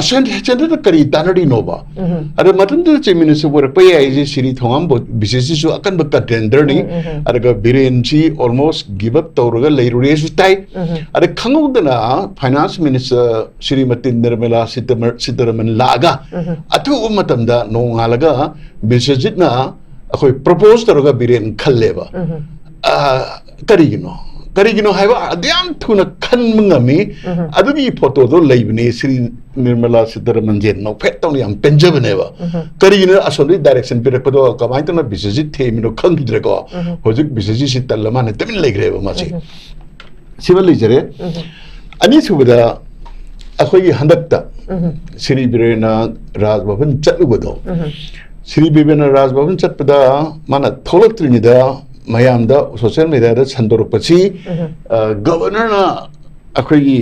ꯑꯁꯦꯟ-, ꯁꯦꯟꯇꯔꯗ ꯀꯔꯤ ꯇꯥꯟꯅꯔꯤꯅꯣꯕ? ꯎꯝ꯫ ꯑꯗ ꯃꯊꯟꯇ ꯆꯤꯐ ꯃꯤꯅꯤꯁꯇꯔ ꯑꯣꯏꯔꯛꯄ ꯌꯥꯏ ꯍꯥꯏꯁꯦ ꯁꯤꯔꯤ ꯊꯣꯉꯥꯝ ꯕꯣ-, ꯕꯤꯁꯦꯁꯤꯁꯨ ꯑꯀꯟꯕ ꯀꯟꯇꯦꯟꯗꯔꯅꯤ꯫ ꯎꯝ, ꯎꯝ, ꯎꯝ꯫ ꯑꯗꯨꯒ ꯕꯤꯔꯦꯟꯁꯤ almost give up ꯇꯧꯔꯒ ꯂꯩꯔꯨꯔꯦꯁꯨ ꯇꯥꯏ꯫ ꯎꯝ꯫ ꯑꯗ ꯈꯪꯍꯧꯗꯅ ꯐꯥꯏꯅꯥꯟꯁ ꯃꯤꯅꯤꯁꯇꯔ ꯁ꯭ꯔꯤꯃꯇꯤ ꯅꯤꯔꯃꯂꯥ ꯁꯤꯇꯥꯃ-, ꯁꯤꯇꯥꯔꯥꯃꯟ ꯂꯥꯛꯑꯒ ꯎꯝ꯫ ꯑꯊꯨꯕ ꯃꯇꯝꯗ ꯅꯣꯡꯉꯥꯜꯂꯒ ꯕꯤꯁ꯭ꯋꯖꯤꯠꯅ ꯑꯩꯈꯣꯏ ꯄ꯭ꯔꯣꯄꯣꯁ ꯇꯧꯔꯒ ꯕꯤꯔꯦꯟ ꯈꯜꯂꯦꯕ꯫ ꯎꯝ꯫ ꯑ, ꯀꯔꯤꯒꯤꯅꯣ? ꯀꯔꯤꯒꯤꯅꯣ ꯍꯥꯏꯕ ꯑꯗꯨ ꯌꯥꯝ ꯊꯨꯅ ꯈꯟꯕ ꯉꯝꯃꯤ꯫ ꯎꯝ꯫ ꯑꯗꯨꯒꯤ ꯐꯣꯇꯣꯗꯣ ꯂꯩꯕꯅꯦ, ꯁ꯭ꯔꯤ ꯅꯤꯔꯃꯂꯥ ꯁꯤꯇꯥꯔꯥꯃꯟꯁꯦ ꯅꯣꯛꯐꯦꯠ ꯇꯧꯅ ꯌꯥꯝ ꯄꯦꯟꯖꯕꯅꯦꯕ꯫ ꯎꯝ꯫ ꯀꯔꯤꯒꯤꯅꯣ ꯑꯁꯣꯝꯗꯒꯤ ꯗꯥꯏꯔꯦꯛꯁꯟ ꯄꯤꯔꯛꯄꯗꯣ ꯀꯃꯥꯏꯅ ꯇꯧꯅ ꯕꯤꯁ꯭ꯋꯖꯤꯠ ꯊꯦꯝꯃꯤꯅꯣ ꯈꯪꯈꯤꯗ꯭ꯔꯦꯀꯣ꯫ ꯎꯝ꯫ ꯍꯧꯖꯤꯛ ꯕꯤꯁ꯭ꯋꯖꯤꯠꯁꯤ ꯇꯜꯂ ꯃꯥꯅ ꯇꯨꯃꯤꯟ ꯂꯩꯈ꯭ꯔꯦꯕ ꯃꯥꯁꯦ꯫ ꯎꯝ꯫ ꯁꯤꯃ ꯂꯩꯖꯔꯦ꯫ ꯎꯝ꯫ ꯑꯅꯤꯁꯨꯕꯗ ꯑꯩꯈꯣꯏꯒꯤ ꯍꯟꯗꯛꯇ ꯎꯝ꯫ ꯁ꯭ꯔꯤ ꯕꯤꯔꯦꯟꯅ ꯔꯥꯖ ꯚꯕꯟ ꯆꯠꯂꯨꯕꯗꯣ, ꯎꯝ꯫ ꯁ꯭ꯔꯤ ꯕꯤꯔꯦꯟꯅ ꯔꯥꯖ ꯚꯕꯟ ꯆꯠꯄꯗ ꯃꯥꯅ ꯊꯣꯛꯂꯛꯇ꯭ꯔꯤꯉꯩꯗ ꯃꯌꯥꯝꯗ ꯁꯣꯁꯤꯌꯦꯜ ꯃꯦꯗꯤꯌꯥꯗ ꯁꯟꯗꯣꯔꯛꯄꯁꯤ, ꯎꯝ꯫ ꯑ, ꯒꯕꯔꯅꯔꯅ ꯑꯩꯈꯣꯏꯒꯤ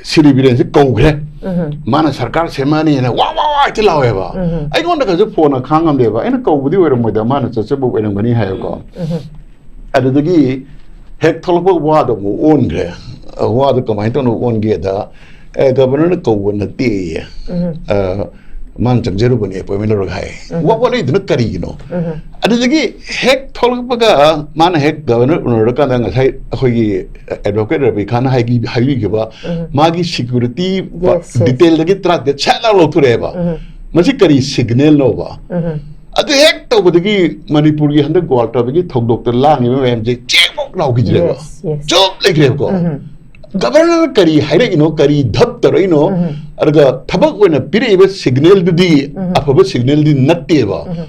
ꯁ꯭ꯔꯤ ꯕꯤꯔꯦꯟꯁꯦ ꯀꯧꯈ꯭ꯔꯦ꯫ ꯎꯝ꯫ ꯃꯥꯅ ꯁꯔꯀꯥꯔ ꯁꯦꯝꯃꯛꯑꯅꯤꯅ ꯋꯥ ꯋꯥ ꯋꯥ ꯍꯦꯛꯇ ꯂꯥꯎꯋꯦꯕ꯫ ꯎꯝ꯫ ꯑꯩꯉꯣꯟꯗ ꯀꯩꯁꯨ ꯐꯣꯟꯅ ꯈꯥꯡ ꯉꯝꯗꯦꯕ꯫ ꯑꯩꯅ ꯀꯧꯕꯗꯤ ꯑꯣꯏꯔꯝꯃꯣꯏꯗ, ꯃꯥꯅ ꯆꯠꯆꯕ ꯑꯣꯏꯔꯝꯒꯅꯤ ꯍꯥꯏꯕꯀꯣ꯫ ꯎꯝ꯫ ꯑꯗꯨꯗꯒꯤ ꯍꯦꯛ ꯊꯣꯛꯂꯛꯄ ꯋꯥꯗꯣ ꯑꯃꯨꯛ ꯑꯣꯟꯈ꯭ꯔꯦ꯫ ꯑ, ꯋꯥꯗꯣ ꯀꯃꯥꯏꯅ ꯇꯧꯅ ꯑꯣꯟꯒꯦꯗ, ꯑꯦ, ꯒꯕꯔꯅꯔꯅ ꯀꯧꯕ ꯅꯠꯇꯦꯌꯦ꯫ ꯎꯝ꯫ ꯑ, ꯃꯥꯅ ꯆꯪꯖꯔꯨꯕꯅꯦ, ꯑꯦꯄꯣꯏꯟꯃꯦꯟ ꯂꯧꯔꯒ ꯍꯥꯏ꯫ ꯎꯝ꯫ ꯋꯥ-, ꯋꯥꯠꯂꯛꯏꯗꯨꯅ ꯀꯔꯤꯒꯤꯅꯣ? ꯎꯝ꯫ ꯑꯗꯨꯗꯒꯤ ꯍꯦꯛ ꯊꯣꯛꯂꯛꯄꯒ ꯃꯥꯅ ꯍꯦꯛ ꯒꯕꯔꯅꯔ ꯎꯅꯔꯀꯥꯟꯗ ꯉꯁꯥꯏ ꯑꯩꯈꯣꯏꯒꯤ ꯑꯦꯗꯚꯣꯀꯦꯠ ꯔꯕꯤ ꯈꯥꯟꯅ ꯍꯥꯏꯕꯤ-, ꯍꯥꯏꯕꯤꯈꯤꯕ ꯎꯝ꯫ ꯃꯥꯒꯤ ꯁꯦꯀ꯭ꯌꯨꯔꯤꯇꯤ ꯌꯦꯁ, ꯌꯦꯁ꯫ ꯗꯤꯇꯦꯜꯗꯒꯤ ꯇꯔꯥꯛꯇ ꯁꯠ ꯂꯥꯎ ꯂꯧꯊꯣꯔꯛꯑꯦꯕ꯫ ꯎꯝ꯫ ꯃꯁꯤ ꯀꯔꯤ ꯁꯤꯒꯅꯦꯜꯅꯣꯕ? ꯎꯝ꯫ ꯑꯗꯨ ꯍꯦꯛ ꯇꯧꯕꯗꯒꯤ ꯃꯅꯤꯄꯨꯔꯒꯤ ꯍꯟꯗꯛ ꯒ꯭ꯋꯥꯜꯇꯥꯔꯒꯤ ꯊꯧꯗꯣꯛꯇ ꯂꯥꯡꯉꯤꯕ ꯃꯌꯥꯝꯁꯦ ꯆꯦꯡꯃꯨꯛ ꯂꯥꯎꯈꯤꯗ꯭ꯔꯦꯕ꯫ Yes, yes. ꯆꯨꯞ ꯂꯩꯈ꯭ꯔꯦꯕꯀꯣ꯫ ꯎꯝ꯫ ꯒꯕꯔꯅꯔꯅ ꯀꯔꯤ ꯍꯥꯏꯔꯛꯏꯅꯣ, ꯀꯔꯤ ꯙꯞ ꯇꯧꯔꯛꯏꯅꯣ, ꯎꯝ꯫ ꯑꯗꯨꯒ ꯊꯕꯛ ꯑꯣꯏꯅ ꯄꯤꯔꯛꯏꯕ ꯁꯤꯒꯅꯦꯜꯗꯨꯗꯤ ꯎꯝ꯫ ꯑꯐꯕ ꯁꯤꯒꯅꯦꯜꯗꯤ ꯅꯠꯇꯦꯕ꯫ ꯎꯝ꯫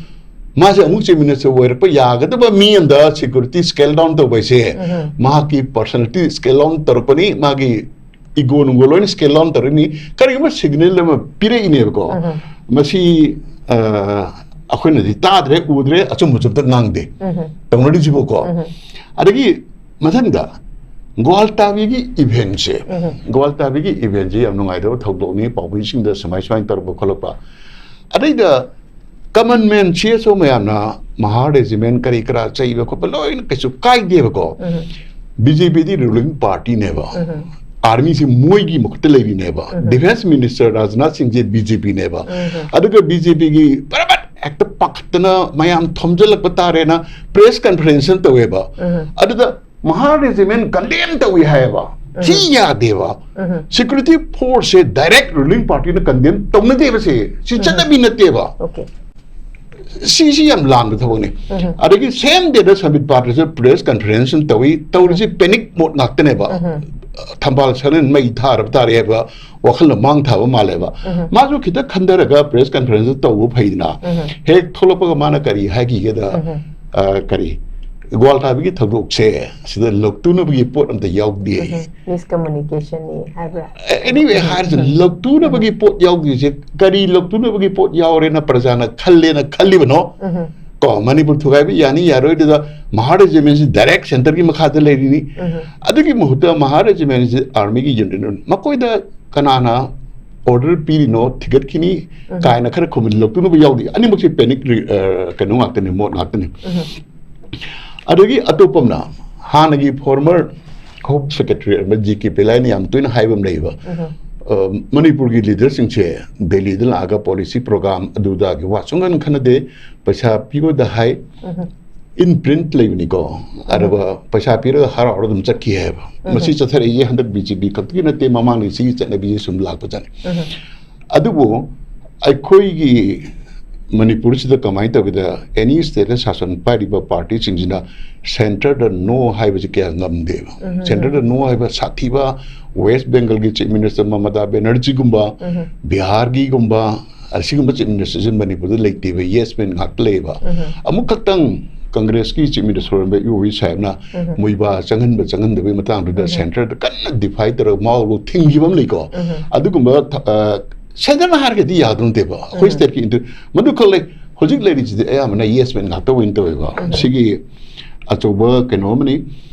ꯃꯥꯁꯦ ꯑꯃꯨꯛ ꯆꯤꯐ ꯃꯤꯅꯤꯁꯇꯔ ꯑꯣꯏꯔꯛꯄ ꯌꯥꯒꯗꯕ ꯃꯤ ꯑꯃꯗ ꯁꯦꯀ꯭ꯌꯨꯔꯤꯇꯤ ꯁ꯭ꯀꯦꯜ ꯗꯥꯎꯟ ꯇꯧꯕ ꯍꯥꯏꯁꯦ ꯎꯝ꯫ ꯃꯍꯥꯛꯀꯤ ꯄꯔꯁꯅꯦꯂꯤꯇꯤ ꯁ꯭ꯀꯦꯜ ꯗꯥꯎꯟ ꯇꯧꯔꯛꯄꯅꯤ, ꯃꯥꯒꯤ ꯏꯒꯣ ꯅꯨꯡꯒꯣ ꯂꯣꯏꯅ ꯁ꯭ꯀꯦꯜ ꯗꯥꯎꯟ ꯇꯧꯔꯛꯏꯅꯤ꯫ ꯀꯔꯤꯒꯨꯝꯕ ꯁꯤꯒꯅꯦꯜ ꯑꯃ ꯄꯤꯔꯛꯏꯅꯦꯕꯀꯣ꯫ ꯎꯝ꯫ ꯃꯁꯤ, ꯑ, ꯑꯩꯈꯣꯏꯅꯗꯤ ꯇꯥꯗ꯭ꯔꯦ, ꯎꯗ꯭ꯔꯦ, ꯑꯆꯨꯝꯕꯁꯨ ꯑꯝꯇ ꯉꯥꯡꯗꯦ꯫ ꯎꯝ꯫ ꯇꯧꯅꯔꯤꯁꯤꯕꯨꯀꯣ꯫ ꯎꯝ꯫ ꯑꯗꯒꯤ ꯃꯊꯪꯗ ꯒ꯭ꯋꯥꯜꯇꯥꯕꯤꯒꯤ ꯏꯚꯦꯟꯁꯦ, ꯎꯝ꯫ ꯒ꯭ꯋꯥꯜꯇꯥꯕꯤꯒꯤ ꯏꯚꯦꯟꯁꯦ ꯌꯥꯝ ꯅꯨꯡꯉꯥꯏꯇꯕ ꯊꯧꯗꯣꯛꯅꯤ, ꯄꯥꯎꯃꯤꯁꯤꯡꯗ ꯁꯨꯃꯥꯏ ꯁꯨꯃꯥꯏꯅ ꯇꯧꯔꯛꯄ ꯈꯣꯠꯂꯛꯄ꯫ ꯑꯗꯩꯗ ꯀꯃꯟ ꯃꯦꯟ, ꯁꯤ ꯑꯦꯁ ꯑꯣ ꯃꯌꯥꯝꯅ ꯃꯍꯥ ꯔꯦꯖꯤꯃꯦꯟ ꯀꯔꯤ ꯀꯔꯥ ꯆꯩꯕ ꯈꯣꯠꯄ ꯂꯣꯏꯅ ꯀꯩꯁꯨ ꯀꯥꯏꯗꯦꯕꯀꯣ꯫ ꯎꯝ꯫ ꯕꯤ ꯖꯦ ꯄꯤꯗꯤ ꯔꯨꯂꯤꯡ ꯄꯥꯔꯇꯤꯅꯦꯕ꯫ ꯎꯝ꯫ ꯑꯥꯔꯃꯤꯁꯦ ꯃꯣꯏꯒꯤ ꯃꯈꯨꯠꯇ ꯂꯩꯔꯤꯅꯦꯕ꯫ ꯎꯝ꯫ ꯗꯤꯐꯦꯟꯁ ꯃꯤꯅꯤꯁꯇꯔ ꯔꯥꯖꯅꯥꯊ ꯁꯤꯡꯁꯦ ꯕꯤ ꯖꯦ ꯄꯤꯅꯦꯕ꯫ ꯎꯝ꯫ ꯑꯗꯨꯒ ꯕꯤ ꯖꯦ ꯄꯤꯒꯤ ꯕꯔꯕꯠ ꯍꯦꯛꯇ ꯄꯥꯈꯠꯇꯅ ꯃꯌꯥꯝ ꯊꯣꯝꯖꯤꯜꯂꯛꯄ ꯇꯥꯔꯦꯅ ꯄ꯭ꯔꯦꯁ ꯀꯟꯐꯔꯦꯟꯁ ꯑꯃ ꯇꯧꯋꯦꯕ꯫ ꯎꯝ꯫ ꯑꯗꯨꯗ ꯃꯍꯥ ꯔꯦꯖꯤꯃꯦꯟ ꯀꯟꯗꯦꯝ ꯇꯧꯏ ꯍꯥꯏꯌꯦꯕ꯫ ꯁꯤ ꯎꯝ꯫ ꯌꯥꯗꯦꯕ꯫ ꯎꯝ꯫ ꯁꯦꯀ꯭ꯌꯨꯔꯤꯇꯤ ꯐꯣꯔꯁꯁꯦ ꯗꯥꯏꯔꯦꯛ ꯔꯨꯂꯤꯡ ꯄꯥꯔꯇꯤꯅ ꯀꯟꯗꯦꯝ ꯇꯧꯅꯗꯦꯕ ꯁꯦ꯫ ꯁꯤ ꯎꯝ꯫ ꯆꯠꯅꯕꯤ ꯅꯠꯇꯦꯕ꯫ ꯑꯣꯀꯦ꯫ ꯁꯤꯁꯤ ꯌꯥꯝ ꯂꯥꯟꯕ ꯊꯕꯛꯅꯤ꯫ ꯎꯝ꯫ ꯑꯗꯒꯤ ꯁꯦꯝ ꯗꯦꯗ ꯁꯝꯕꯤꯠ ꯄꯥꯇ꯭ꯔꯁꯨ ꯄ꯭ꯔꯦꯁ ꯀꯟꯐꯔꯦꯟꯁ ꯑꯃ ꯇꯧꯏ꯫ ꯇꯧꯔꯤꯁꯤ ꯄꯦꯅꯤꯛ ꯃꯣꯗ ꯉꯥꯛꯇꯅꯦꯕ꯫ ꯎꯝ꯫ ꯊꯝꯕꯥꯜ ꯁꯅꯟ ꯃꯩ ꯊꯥꯔꯕ ꯇꯥꯔꯦ ꯍꯥꯏꯕ ꯋꯥꯈꯜꯅ ꯃꯥꯡ ꯊꯥꯕ ꯃꯥꯜꯂꯦꯕ꯫ ꯎꯝ꯫ ꯃꯥꯁꯨ ꯈꯤꯇꯪ ꯈꯟꯊꯔꯒ ꯄ꯭ꯔꯦꯁ ꯀꯟꯐꯔꯦꯟꯁ ꯇꯧꯕ ꯐꯩꯗꯅ꯫ ꯎꯝ꯫ ꯍꯦꯛ ꯊꯣꯛꯂꯛꯄꯒ ꯃꯥꯅ ꯀꯔꯤ ꯍꯥꯏꯈꯤꯒꯦꯗ, ꯎꯝ꯫ ꯑ, ꯀꯔꯤ, ꯒ꯭ꯋꯥꯜ ꯊꯥꯕꯤꯒꯤ ꯊꯧꯗꯣꯛꯁꯦ ꯁꯤꯗ ꯂꯧꯇꯨꯅꯕꯒꯤ ꯄꯣꯠ ꯑꯝꯇ ꯌꯥꯎꯗꯦ꯫ ꯎꯝ꯫ ꯃꯤꯁꯀꯝꯃꯨꯅꯤꯀꯦꯁꯟꯅꯤ ꯍꯥꯏꯕ꯭ꯔꯥ? ꯑꯦ, anyway, ꯍꯥꯏꯔꯁꯨ ꯎꯝ꯫ ꯂꯧꯇꯨꯅꯕꯒꯤ ꯄꯣꯠ ꯌꯥꯎꯗ꯭ꯔꯤꯁꯦ ꯀꯔꯤ ꯂꯧꯇꯨꯅꯕꯒꯤ ꯄꯣꯠ ꯌꯥꯎꯔꯦꯅ ꯄ꯭ꯔꯖꯥꯅ ꯈꯜꯂꯦꯅ ꯈꯜꯂꯤꯕꯅꯣ? ꯎꯝ꯫ ꯀꯣ, ꯃꯅꯤꯄꯨꯔ ꯊꯨꯒꯥꯏꯕ ꯌꯥꯅꯤ ꯌꯥꯔꯣꯏꯗꯨꯗ ꯃꯍꯥ ꯔꯦꯖꯤꯃꯦꯟꯁꯤ ꯗꯥꯏꯔꯦꯛ ꯁꯦꯟꯇꯔꯒꯤ ꯃꯈꯥꯗ ꯂꯩꯔꯤꯅꯤ꯫ ꯎꯝ꯫ ꯑꯗꯨꯒꯤ ꯃꯍꯨꯠꯇ ꯃꯍꯥ ꯔꯦꯖꯤꯃꯦꯟꯁꯤ ꯑꯥꯔꯃꯤꯒꯤ ꯌꯨꯅꯤꯠ, ꯃꯈꯣꯏꯗ ꯀꯅꯥꯅ ꯑꯣꯔꯗꯔ ꯄꯤꯔꯤꯅꯣ, ꯊꯤꯒꯠꯈꯤꯅꯤ ꯎꯝ꯫ ꯀꯥꯏꯅ ꯈꯔ ꯈꯨꯝꯕꯗꯤ ꯂꯧꯇꯨꯅꯕ ꯌꯥꯎꯗꯦ꯫ ꯑꯅꯤꯃꯛꯁꯦ ꯄꯦꯅꯤꯛ ꯔꯤ-, ꯑ, ꯀꯩꯅꯣ ꯉꯥꯛꯇꯅꯤ, ꯃꯣꯠ ꯉꯥꯛꯇꯅꯤ꯫ ꯎꯝ꯫ ꯑꯗꯒꯤ ꯑꯇꯣꯞꯄ ꯑꯃꯅ, ꯍꯥꯟꯅꯒꯤ ꯐꯣꯔꯃꯔ ꯍꯣꯝ ꯁꯦꯀ꯭ꯔꯦꯇꯔꯤ ꯑꯃ ꯖꯤ ꯀꯦ ꯄꯦꯂꯥꯏꯅ ꯌꯥꯝ ꯇꯣꯏꯅ ꯍꯥꯏꯕ ꯑꯃ ꯂꯩꯌꯦꯕ꯫ ꯎꯝ꯫ ꯑ, ꯃꯅꯤꯄꯨꯔꯒꯤ ꯂꯤꯗꯔꯁꯤꯡꯁꯦ ꯗꯦꯜꯂꯤꯗ ꯂꯥꯛꯑꯒ ꯄꯣꯂꯤꯁꯤ ꯄ꯭ꯔꯣꯒ꯭ꯔꯥꯝ ꯑꯗꯨꯗꯥꯒꯤ ꯋꯥ ꯁꯨꯡꯈꯟ ꯈꯟꯅꯗꯦ꯫ ꯄꯩꯁꯥ ꯄꯤꯌꯣꯗ ꯍꯥꯏ, ꯎꯝ꯫ ꯏꯟ ꯄ꯭ꯔꯤꯟꯠ ꯂꯩꯕꯅꯤꯀꯣ, ꯑꯗꯨꯒ ꯄꯩꯁꯥ ꯄꯤꯔꯒ ꯍꯔꯥꯎ ꯍꯔꯥꯎ ꯑꯗꯨꯝ ꯆꯠꯈꯤ ꯍꯥꯏꯕ꯫ ꯎꯝ꯫ ꯃꯁꯤ ꯆꯠꯊꯔꯛꯏꯁꯦ ꯍꯟꯗꯛ ꯕꯤ ꯖꯦ ꯄꯤ ꯈꯛꯇꯒꯤ ꯅꯠꯇꯦ, ꯃꯃꯥꯡꯗꯒꯤ ꯁꯤꯒꯤ ꯆꯠꯅꯕꯤꯁꯦ ꯁꯨꯝ ꯂꯥꯛꯄꯖꯥꯠꯅꯤ꯫ ꯎꯝ꯫ ꯑꯗꯨꯕꯨ ꯑꯩꯈꯣꯏꯒꯤ ꯃꯅꯤꯄꯨꯔꯁꯤꯗ ꯀꯃꯥꯏꯅ ꯇꯧꯒꯦꯗ, ꯑꯦꯅꯤ ꯁ꯭ꯇꯦꯠꯇ ꯁꯥꯁꯟ ꯄꯥꯏꯔꯤꯕ ꯄꯥꯔꯇꯤꯁꯤꯡꯁꯤꯅ ꯁꯦꯟꯇꯔꯗ ꯅꯣ ꯍꯥꯏꯕꯁꯤ ꯀꯌꯥ ꯉꯝꯗꯦꯕ꯫ ꯎꯝ꯫ ꯁꯦꯟꯇꯔꯗ ꯅꯣ ꯍꯥꯏꯕ ꯁꯥꯊꯤꯕ, ꯋꯦꯁ ꯕꯦꯡꯒꯜꯒꯤ ꯆꯤꯐ ꯃꯤꯅꯤꯁꯇꯔ ꯃꯃꯇꯥ ꯕꯦꯅꯔꯖꯤꯒꯨꯝꯕ, ꯎꯝ꯫ ꯕꯤꯍꯥꯔꯒꯤꯒꯨꯝꯕ, ꯑꯁꯤꯒꯨꯝꯕ ꯆꯤꯐ ꯃꯤꯅꯤꯁꯇꯔꯁꯤ ꯃꯅꯤꯄꯨꯔꯗ ꯂꯩꯇꯦꯕ, ꯌꯦꯁ ꯃꯦꯟ ꯉꯥꯛꯇ ꯂꯩꯌꯦꯕ꯫ ꯎꯝ꯫ ꯑꯃꯨꯛꯈꯛꯇꯪ ꯀꯪꯒ꯭ꯔꯦꯁꯀꯤ ꯆꯤꯐ ꯃꯤꯅꯤꯁꯇꯔ ꯑꯣꯏꯔꯝꯕ ꯏꯕꯣꯕꯤ ꯁꯥꯍꯦꯕꯅ ꯎꯝ꯫ ꯃꯣꯏꯕꯥ ꯆꯪꯍꯟꯕ ꯆꯪꯍꯟꯗꯕꯒꯤ ꯃꯇꯥꯡꯗꯨꯗ ꯎꯝ꯫ ꯁꯦꯟꯇꯔꯗ ꯀꯟꯅ ꯗꯤꯐꯥꯏ ꯇꯧꯔꯒ ꯃꯥꯎ ꯊꯤꯡꯈꯤꯕ ꯑꯃ ꯂꯩꯀꯣ꯫ ꯎꯝ꯫ ꯑꯗꯨꯒꯨꯝꯕ ꯊ-, ꯑ, ꯁꯦꯟꯇꯔꯅ ꯍꯥꯏꯔꯒꯗꯤ ꯌꯥꯗꯧ ꯅꯠꯇꯦꯕ꯫ ꯑꯩꯈꯣꯏ ꯎꯝ꯫ ꯁ꯭ꯇꯦꯠꯀꯤ ꯏꯟꯇꯔ-, ꯃꯗꯨ ꯈꯛ ꯂꯩ꯫ ꯍꯧꯖꯤꯛ ꯂꯩꯔꯤꯁꯤꯗꯤ ꯑꯌꯥꯝꯕꯅ ꯌꯦꯁ ꯃꯦꯟ ꯉꯥꯛꯇ ꯑꯣꯏꯅ ꯇꯧꯋꯦꯕ꯫ ꯎꯝ꯫ ꯁꯤꯒꯤ ꯑꯆꯧꯕ ꯀꯩꯅꯣ ꯑꯃꯅꯤ꯫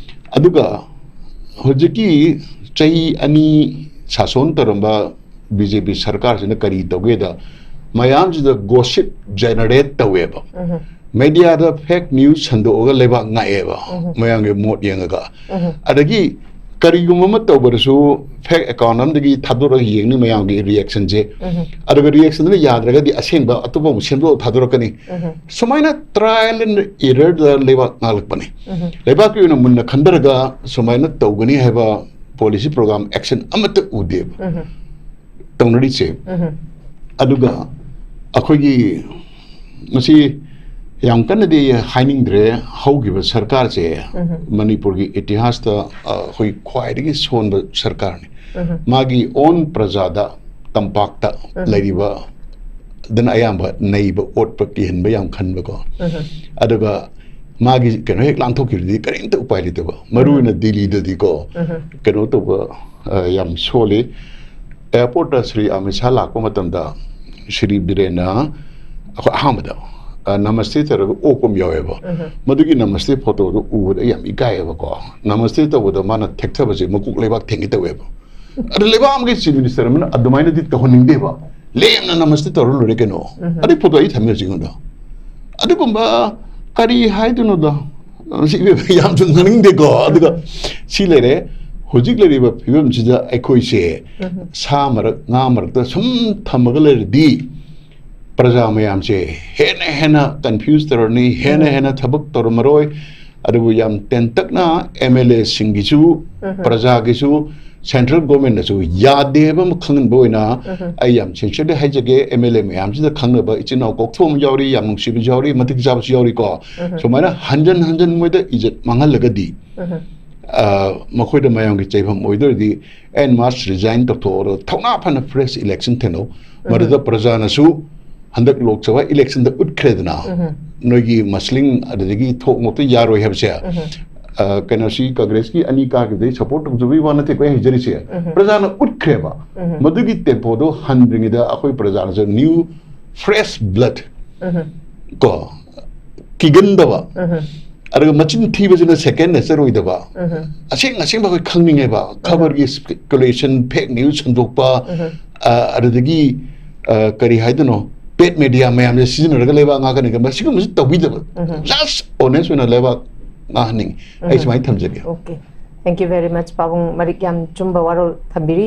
ꯑꯗꯨꯒ ꯍꯧꯖꯤꯛꯀꯤ ꯆꯍꯤ ꯑꯅꯤ ꯁꯥꯁꯣꯟ ꯇꯧꯔꯝꯕ ꯕꯤ ꯖꯦ ꯄꯤ ꯁꯔꯀꯥꯔꯁꯤꯅ ꯀꯔꯤ ꯇꯧꯒꯦꯗ, ꯃꯌꯥꯝꯁꯤꯗ ꯒꯣꯁꯤꯞ ꯖꯦꯅꯔꯦꯠ ꯇꯧꯋꯦꯕ꯫ ꯎꯝ꯫ ꯃꯦꯗꯤꯌꯥꯗ ꯐꯦꯛ ꯅ꯭ꯌꯨꯁ ꯁꯟꯗꯣꯛꯑꯒ ꯂꯩꯕꯥꯛ ꯉꯥꯛꯑꯦꯕ, ꯎꯝ꯫ ꯃꯌꯥꯝꯒꯤ ꯃꯣꯠ ꯌꯦꯡꯉꯒ꯫ ꯎꯝ꯫ ꯑꯗꯒꯤ ꯀꯔꯤꯒꯨꯝꯕ ꯑꯃ ꯇꯧꯕꯗꯁꯨ ꯐꯦꯛ ꯑꯦꯀꯥꯎꯟ ꯑꯃꯗꯒꯤ ꯊꯥꯗꯣꯔꯛꯑꯒ ꯌꯦꯡꯅꯤ ꯃꯌꯥꯝꯒꯤ ꯔꯤꯌꯦꯛꯁꯟꯁꯦ꯫ ꯎꯝ꯫ ꯑꯗꯨꯒ ꯔꯤꯌꯦꯛꯁꯟꯗꯨꯅ ꯌꯥꯗ꯭ꯔꯒꯗꯤ ꯑꯁꯦꯡꯕ ꯑꯇꯣꯞꯄ ꯑꯃꯨꯛ ꯁꯦꯝꯗꯣꯛꯑꯒ ꯊꯥꯗꯣꯔꯛꯀꯅꯤ꯫ ꯎꯝ꯫ ꯁꯨꯃꯥꯏꯅ trial and errorꯗ ꯂꯩꯕꯥꯛ ꯉꯥꯛꯂꯛꯄꯅꯤ꯫ ꯎꯝ꯫ ꯂꯩꯕꯥꯛꯀꯤ ꯑꯣꯏꯅ ꯃꯨꯟꯅ ꯈꯟꯊꯔꯒ ꯁꯨꯃꯥꯏꯅ ꯇꯧꯒꯅꯤ ꯍꯥꯏꯕ ꯄꯣꯂꯤꯁꯤ ꯄ꯭ꯔꯣꯒ꯭ꯔꯥꯝ ꯑꯦꯛꯁꯟ ꯑꯃꯠꯇ ꯎꯗꯦꯕ꯫ ꯎꯝ꯫ ꯇꯧꯅꯔꯤꯁꯦ꯫ ꯎꯝ꯫ ꯑꯗꯨꯒ ꯑꯩꯈꯣꯏꯒꯤ ꯃꯁꯤ ꯌꯥꯝ ꯀꯟꯅꯗꯤ ꯍꯥꯏꯅꯤꯡꯗ꯭ꯔꯦ, ꯍꯧꯈꯤꯕ ꯁꯔꯀꯥꯔꯁꯦ ꯎꯝ꯫ ꯃꯅꯤꯄꯨꯔꯒꯤ ꯏꯇꯤꯍꯥꯁꯇ, ꯑ, ꯑꯩꯈꯣꯏ ꯈ꯭ꯋꯥꯏꯗꯒꯤ ꯁꯣꯟꯕ ꯁꯔꯀꯥꯔꯅꯤ꯫ ꯎꯝ꯫ ꯃꯥꯒꯤ own ꯄ꯭ꯔꯖꯥꯗ, ꯇꯝꯄꯥꯛꯇ ꯎꯝ꯫ ꯂꯩꯔꯤꯕ ꯑꯗꯨꯅ ꯑꯌꯥꯝꯕ ꯅꯩꯕ, ꯑꯣꯠꯄ, ꯀꯤꯍꯟꯕ ꯌꯥꯝ ꯈꯟꯕꯀꯣ꯫ ꯎꯝ꯫ ꯑꯗꯨꯒ ꯃꯥꯒꯤ ꯀꯩꯅꯣ ꯍꯦꯛ ꯂꯥꯟꯊꯣꯛꯈꯤꯕꯗꯤ ꯀꯔꯤꯝꯇ ꯎꯄꯥꯏ ꯂꯩꯇꯕ꯫ ꯃꯔꯨ ꯑꯣꯏꯅ ꯎꯝ꯫ ꯗꯤꯜꯂꯤꯗꯗꯤꯀꯣ ꯎꯝ꯫ ꯀꯩꯅꯣ ꯇꯧꯕ, ꯑ, ꯌꯥꯝ ꯁꯣꯜꯂꯤ꯫ ꯑꯦꯌꯥꯔꯄꯣꯔꯠꯇ ꯁ꯭ꯔꯤ ꯑꯃꯤꯠ ꯁꯥꯍ ꯂꯥꯛꯄ ꯃꯇꯝꯗ ꯁ꯭ꯔꯤ ꯕꯤꯔꯦꯟꯅ ꯑꯩꯈꯣꯏ ꯑꯍꯥꯟꯕꯗ, ꯑ, ꯅꯃꯁꯇꯦ ꯇꯧꯔꯒ ꯑꯣꯛꯄ ꯑꯃ ꯌꯥꯎꯋꯦꯕ꯫ ꯎꯝ꯫ ꯃꯗꯨꯒꯤ ꯅꯃꯁꯇꯦ ꯐꯣꯇꯣꯗꯣ ꯎꯕꯗ ꯑꯩ ꯌꯥꯝ ꯏꯀꯥꯏꯌꯦꯕꯀꯣ꯫ ꯅꯃꯁꯇꯦ ꯇꯧꯕꯗ ꯃꯥꯅ ꯊꯦꯛꯊꯕꯁꯦ ꯃꯀꯣꯛ ꯂꯩꯕꯥꯛ ꯊꯦꯡꯒꯦ ꯇꯧꯋꯦꯕ꯫ ꯑꯗ ꯂꯩꯕꯥꯛ ꯑꯃꯒꯤ ꯆꯤꯐ ꯃꯤꯅꯤꯁꯇꯔ ꯑꯃꯅ ꯑꯗꯨꯃꯥꯏꯅꯗꯤ ꯇꯧꯍꯟꯅꯤꯡꯗꯦꯕ꯫ ꯂꯦꯝꯅ ꯅꯃꯁꯇꯦ ꯇꯧꯔ ꯂꯣꯏꯔꯦ ꯀꯩꯅꯣ꯫ ꯎꯝ꯫ ꯑꯗꯩ ꯐꯣꯇꯣ ꯑꯩ ꯊꯝꯃꯦ ꯍꯧꯖꯤꯛ ꯑꯩꯉꯣꯟꯗ꯫ ꯑꯗꯨꯒꯨꯝꯕ ꯀꯔꯤ ꯍꯥꯏꯗꯣꯏꯅꯣꯗ? ꯁꯤ ꯌꯥꯝꯁꯨ ꯉꯥꯡꯅꯤꯡꯗꯦꯀꯣ꯫ ꯑꯗꯨꯒ ꯎꯝ꯫ ꯁꯤ ꯂꯩꯔꯦ꯫ ꯍꯧꯖꯤꯛ ꯂꯩꯔꯤꯕ ꯐꯤꯕꯝꯁꯤꯗ ꯑꯩꯈꯣꯏꯁꯦ ꯁꯥ ꯃꯔꯛ, ꯉꯥ ꯃꯔꯛꯇ ꯁꯨꯝ ꯊꯝꯃꯒ ꯂꯩꯔꯗꯤ, ꯄ꯭ꯔꯖꯥ ꯃꯌꯥꯝꯁꯦ ꯍꯦꯟꯅ ꯍꯦꯟꯅ ꯀꯟꯐ꯭ꯌꯨꯁ ꯇꯧꯔꯅꯤ, ꯍꯦꯟꯅ ꯍꯦꯟꯅ ꯊꯕꯛ ꯇꯧꯔꯝꯃꯔꯣꯏ꯫ ꯑꯗꯨꯕꯨ ꯌꯥꯝ ꯇꯦꯟꯇꯛꯅ ꯑꯦꯝ ꯑꯦꯜ ꯑꯦꯁꯤꯡꯒꯤꯁꯨ, ꯄ꯭ꯔꯖꯥꯒꯤꯁꯨ, ꯁꯦꯟꯇ꯭ꯔꯦꯜ ꯒꯣꯔꯃꯦꯟꯅꯁꯨ ꯌꯥꯗꯦꯕ ꯑꯃ ꯈꯪꯍꯟꯕ ꯑꯣꯏꯅ ꯑꯩ ꯌꯥꯝ ꯁꯤꯟꯁꯤꯌꯔꯂꯤ ꯍꯥꯏꯖꯒꯦ, ꯑꯦꯝ ꯑꯦꯜ ꯑꯦ ꯃꯌꯥꯝꯁꯤꯗ ꯈꯪꯅꯕ, ꯏꯆꯤꯟ ꯏꯅꯥꯎ ꯀꯣꯛꯊꯣꯛ ꯑꯃ ꯌꯥꯎꯔꯤ, ꯌꯥꯝ ꯅꯨꯡꯁꯤꯕꯁꯨ ꯌꯥꯎꯔꯤ, ꯃꯇꯤꯛ ꯆꯥꯕꯁꯨ ꯌꯥꯎꯔꯤꯀꯣ꯫ ꯁꯨꯃꯥꯏꯅ ꯍꯟꯖꯟ ꯍꯟꯖꯟ ꯃꯣꯏꯗ ꯏꯖꯠ ꯃꯥꯡꯍꯜꯂꯒꯗꯤ, ꯑ, ꯃꯈꯣꯏꯗ ꯃꯌꯥꯝꯒꯤ ꯆꯩꯐꯝ ꯑꯣꯏꯗꯣꯏꯔꯗꯤ, ꯑꯦꯟ ꯃꯥꯁ ꯔꯤꯖꯥꯏꯟ ꯇꯧꯊꯣꯛꯑꯣ, ꯊꯧꯅꯥ ꯐꯅ ꯐ꯭ꯔꯦꯁ ꯏꯂꯦꯛꯁꯟ ꯊꯦꯡꯅꯧ꯫ ꯃꯗꯨꯗ ꯄ꯭ꯔꯖꯥꯅꯁꯨ ꯍꯟꯗꯛ ꯂꯣꯛ ꯁꯚꯥ ꯏꯂꯦꯛꯁꯟꯗ ꯎꯠꯈ꯭ꯔꯦꯗꯅ, ꯅꯣꯏꯒꯤ ꯃꯁꯂꯤꯡ ꯑꯗꯨꯗꯒꯤ ꯊꯣꯛ ꯃꯣꯛꯇ ꯌꯥꯔꯣꯏ ꯍꯥꯏꯕꯁꯦ, ꯑ, ꯀꯩꯅꯣꯁꯤ ꯀꯪꯒ꯭ꯔꯦꯁꯀꯤ ꯑꯅꯤ ꯀꯥꯈꯤꯕꯗꯩ ꯁꯄꯣꯔꯠ ꯇꯧꯖꯕꯒꯤ ꯋꯥ ꯅꯠꯇꯦꯀꯣ ꯑꯩ ꯍꯥꯏꯖꯔꯤꯁꯦ꯫ ꯄ꯭ꯔꯖꯥꯅ ꯎꯠꯈ꯭ꯔꯦꯕ꯫ ꯃꯗꯨꯒꯤ ꯇꯦꯝꯄꯣꯗꯣ ꯍꯟꯗ꯭ꯔꯤꯉꯩꯗ ꯑꯩꯈꯣꯏ ꯄ꯭ꯔꯖꯥꯅꯁꯨ ꯅ꯭ꯌꯨ ꯐ꯭ꯔꯦꯁ ꯕ꯭ꯂꯗ ꯀꯣ, ꯀꯤꯒꯟꯗꯕ, ꯑꯗꯨꯒ ꯃꯆꯤꯟ ꯊꯤꯕꯁꯤꯅ ꯁꯦꯀꯦꯟ ꯅꯦꯆꯔ ꯑꯣꯏꯗꯕ, ꯑꯁꯦꯡ ꯑꯁꯦꯡꯕ ꯑꯩꯈꯣꯏ ꯈꯪꯅꯤꯡꯉꯦꯕ꯫ ꯈꯕꯔꯒꯤ ꯁ꯭ꯄꯦꯀꯨꯂꯦꯁꯟ, ꯐꯦꯛ ꯅ꯭ꯌꯨꯁ ꯁꯟꯗꯣꯛꯄ, ꯑ, ꯑꯗꯨꯗꯒꯤ, ꯑ, ꯀꯔꯤ ꯍꯥꯏꯗꯣꯏꯅꯣ, ꯄꯦꯠ ꯃꯦꯗꯤꯌꯥ ꯃꯌꯥꯝꯁꯦ ꯁꯤꯖꯤꯟꯅꯔꯒ ꯂꯩꯕꯥꯛ ꯉꯥꯛꯀꯅꯤ ꯈꯟꯕ, ꯁꯤꯒꯨꯝꯕꯁꯤ ꯇꯧꯕꯤꯗꯕ꯫ ꯖꯁ ꯑꯣꯅꯦꯁ ꯑꯣꯏꯅ ꯂꯩꯕꯥꯛ ꯉꯥꯡꯍꯟꯅꯤꯡꯉꯤ꯫ ꯑꯩ ꯁꯨꯃꯥꯏꯅ ꯊꯝꯖꯒꯦ꯫ Okay, thank you very much, ꯄꯥꯕꯨꯡ꯫ ꯃꯔꯤꯛ ꯌꯥꯝ ꯆꯨꯝꯕ ꯋꯥꯔꯣꯜ ꯊꯝꯕꯤꯔꯤ꯫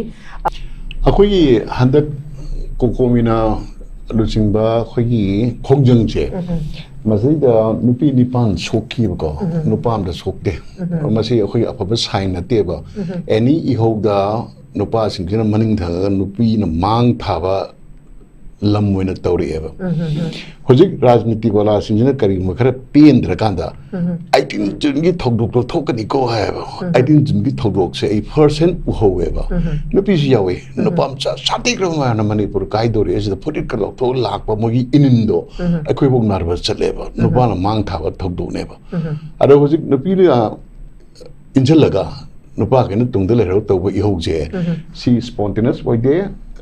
ꯑꯩꯈꯣꯏꯒꯤ ꯍꯟꯗꯛ ꯀꯣꯀꯣꯃꯤꯅ ꯂꯨꯆꯤꯡꯕ ꯑꯩꯈꯣꯏꯒꯤ ꯈꯣꯡꯖꯪꯁꯦ, ꯃꯁꯤꯗ ꯅꯨꯄꯤ ꯅꯤꯄꯥꯟ ꯁꯣꯛꯈꯤꯕꯀꯣ, ꯅꯨꯄꯥ ꯑꯝꯇ ꯁꯣꯛꯇꯦ꯫ ꯃꯁꯤ ꯑꯩꯈꯣꯏꯒꯤ ꯑꯐꯕ ꯁꯥꯏꯟ ꯅꯠꯇꯦꯕ꯫ ꯑꯦꯅꯤ ꯏꯍꯧꯗ ꯅꯨꯄꯥꯁꯤꯡꯁꯤꯅ ꯃꯅꯤꯡ ꯊꯪꯉꯒ ꯅꯨꯄꯤꯅ ꯃꯥꯡ ꯊꯥꯕ ꯂꯝ ꯑꯣꯏꯅ ꯇꯧꯔꯛꯑꯦꯕ꯫ ꯍꯧꯖꯤꯛ ꯔꯥꯖꯅꯤꯇꯤ ꯋꯥꯂꯥꯁꯤꯡꯁꯤꯅ ꯀꯔꯤꯒꯨꯝꯕ ꯈꯔ ꯄꯦꯟꯗ꯭ꯔꯀꯥꯟꯗ, ꯑꯩꯇꯤꯟ ꯖꯨꯟꯒꯤ ꯊꯧꯗꯣꯛꯇꯣ ꯊꯣꯛꯀꯅꯤꯀꯣ ꯍꯥꯏꯌꯦꯕ꯫ ꯑꯩꯇꯤꯟ ꯖꯨꯟꯒꯤ ꯊꯧꯗꯣꯛꯁꯦ ꯑꯩ ꯐꯥꯔꯁ ꯍꯦꯟ ꯎꯍꯧꯋꯦꯕ꯫ ꯅꯨꯄꯤꯁꯨ ꯌꯥꯎꯋꯦ, ꯅꯨꯄꯥ ꯃꯆꯥ ꯁꯥꯊꯤꯈ꯭ꯔꯕ ꯃꯌꯥꯝꯅ ꯃꯅꯤꯄꯨꯔ ꯀꯥꯏꯗꯧꯔꯦ ꯁꯤꯗ ꯐꯨꯔꯤꯠꯀ ꯂꯧꯊꯣꯛꯑ ꯂꯥꯛꯄ ꯃꯣꯏꯒꯤ ꯏꯅꯤꯟꯗꯣ ꯑꯩꯈꯣꯏꯐꯧ ꯅꯔꯚꯁ ꯆꯠꯂꯦꯕ꯫ ꯅꯨꯄꯥꯅ ꯃꯥꯡ ꯊꯥꯕ ꯊꯧꯗꯣꯛꯅꯦꯕ꯫ ꯑꯗꯣ ꯍꯧꯖꯤꯛ ꯅꯨꯄꯤꯅ ꯏꯟꯁꯤꯜꯂꯒ ꯅꯨꯄꯥꯈꯩꯅ ꯇꯨꯡꯗ ꯂꯩꯍꯧꯔꯒ ꯇꯧꯕ ꯏꯍꯧꯁꯦ, ꯁꯤ ꯁ꯭ꯄꯣꯟꯇꯦꯅꯁ ꯑꯣꯏꯗꯦ,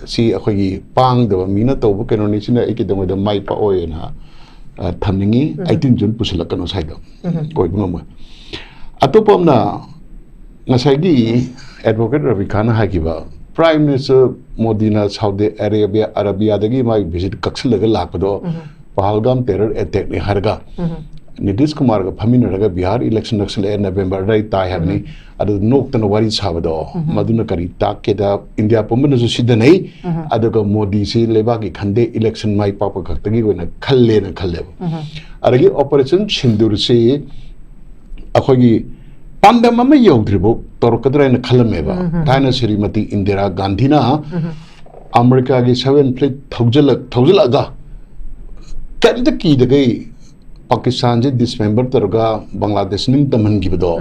ꯁꯤ ꯑꯩꯈꯣꯏꯒꯤ ꯄꯥꯡꯗꯕ ꯃꯤꯅ ꯇꯧꯕ ꯀꯩꯅꯣꯅꯤ, ꯁꯤꯅ ꯑꯩ ꯀꯩꯗꯧꯉꯩꯗ ꯃꯥꯏ ꯄꯥꯛꯑꯣꯏꯅ, ꯑ, ꯊꯝꯅꯤꯡꯉꯤ꯫ ꯑꯩꯇꯤꯟ ꯖꯨꯟ ꯄꯨꯁꯤꯜꯂꯛꯀꯅꯨ ꯁ꯭ꯋꯥꯏꯗ, ꯑꯣꯏꯕ ꯉꯝꯃꯣꯏ꯫ ꯑꯇꯣꯞꯄ ꯑꯃꯅ, ꯉꯁꯥꯏꯒꯤ ꯑꯦꯗꯚꯣꯀꯦꯠ ꯔꯕꯤ ꯈꯥꯟꯅ ꯍꯥꯏꯈꯤꯕ, ꯄ꯭ꯔꯥꯏꯝ ꯃꯤꯅꯤꯁꯇꯔ ꯃꯣꯗꯤꯅ ꯁꯥꯎꯗꯤ ꯑꯔꯦꯕꯤꯌꯥ, ꯑꯔꯥꯕꯤꯌꯥꯗꯒꯤ ꯃꯥꯒꯤ ꯚꯤꯖꯤꯠ ꯀꯛꯁꯤꯜꯂꯒ ꯂꯥꯛꯄꯗꯣ ꯄꯍꯜꯒꯥꯝ ꯇꯦꯔꯔ ꯑꯦꯇꯦꯛꯅꯤ ꯍꯥꯏꯔꯒ, ꯅꯤꯇꯤꯁ ꯀꯨꯃꯥꯔꯒ ꯐꯝꯃꯤꯟꯅꯔꯒ ꯕꯤꯍꯥꯔ ꯏꯂꯦꯛꯁꯟ ꯅꯛꯁꯜꯂꯛꯑꯦ, ꯅꯕꯦꯝꯕꯔ ꯑꯗꯥꯏ ꯇꯥꯏ ꯍꯥꯏꯕꯅꯤ, ꯑꯗꯨ ꯅꯣꯛꯇꯅ ꯋꯥꯔꯤ ꯁꯥꯕꯗꯣ, ꯃꯗꯨꯅ ꯀꯔꯤ ꯇꯥꯛꯀꯦꯗ, ꯏꯟꯗꯤꯌꯥ ꯄꯨꯝꯕꯅꯁꯨ ꯁꯤꯗꯅꯩ, ꯑꯗꯨꯒ ꯃꯣꯗꯤꯁꯤ ꯂꯩꯕꯥꯛꯀꯤ ꯈꯟꯗꯦ, ꯏꯂꯦꯛꯁꯟ ꯃꯥꯏ ꯄꯥꯛꯄ ꯈꯛꯇꯒꯤ ꯑꯣꯏꯅ ꯈꯜꯂꯦꯅ ꯈꯜꯂꯦꯕ꯫ ꯑꯗꯒꯤ ꯑꯣꯄꯔꯦꯁꯟ ꯁꯤꯟꯗꯨꯔꯁꯤ ꯑꯩꯈꯣꯏꯒꯤ ꯄꯥꯟꯗꯝ ꯑꯃ ꯌꯧꯗ꯭ꯔꯤꯐꯥꯎ ꯇꯧꯔꯛꯀꯗ꯭ꯔꯥ ꯍꯥꯏꯅ ꯈꯜꯂꯝꯃꯦꯕ꯫ ꯊꯥꯏꯅ ꯁ꯭ꯔꯤꯃꯇꯤ ꯏꯟꯗꯤꯔꯥ ꯒꯥꯟꯙꯤꯅ ꯑꯃꯦꯔꯤꯀꯥꯒꯤ ꯁꯚꯦꯟ ꯐ꯭ꯂꯤꯠ ꯊꯧꯖꯤꯜꯂꯛ-, ꯊꯧꯖꯤꯜꯂꯛꯑꯒ ꯀꯔꯤꯝꯇ ꯀꯤꯗꯈꯩ ꯄꯥꯀꯤꯁꯇꯥꯟꯁꯦ ꯗꯤꯁꯃꯦꯝꯕꯔ ꯇꯧꯔꯒ ꯕꯪꯒ꯭ꯂꯥꯗꯦꯁ ꯅꯤꯡꯇꯝꯍꯟꯈꯤꯕꯗꯣ,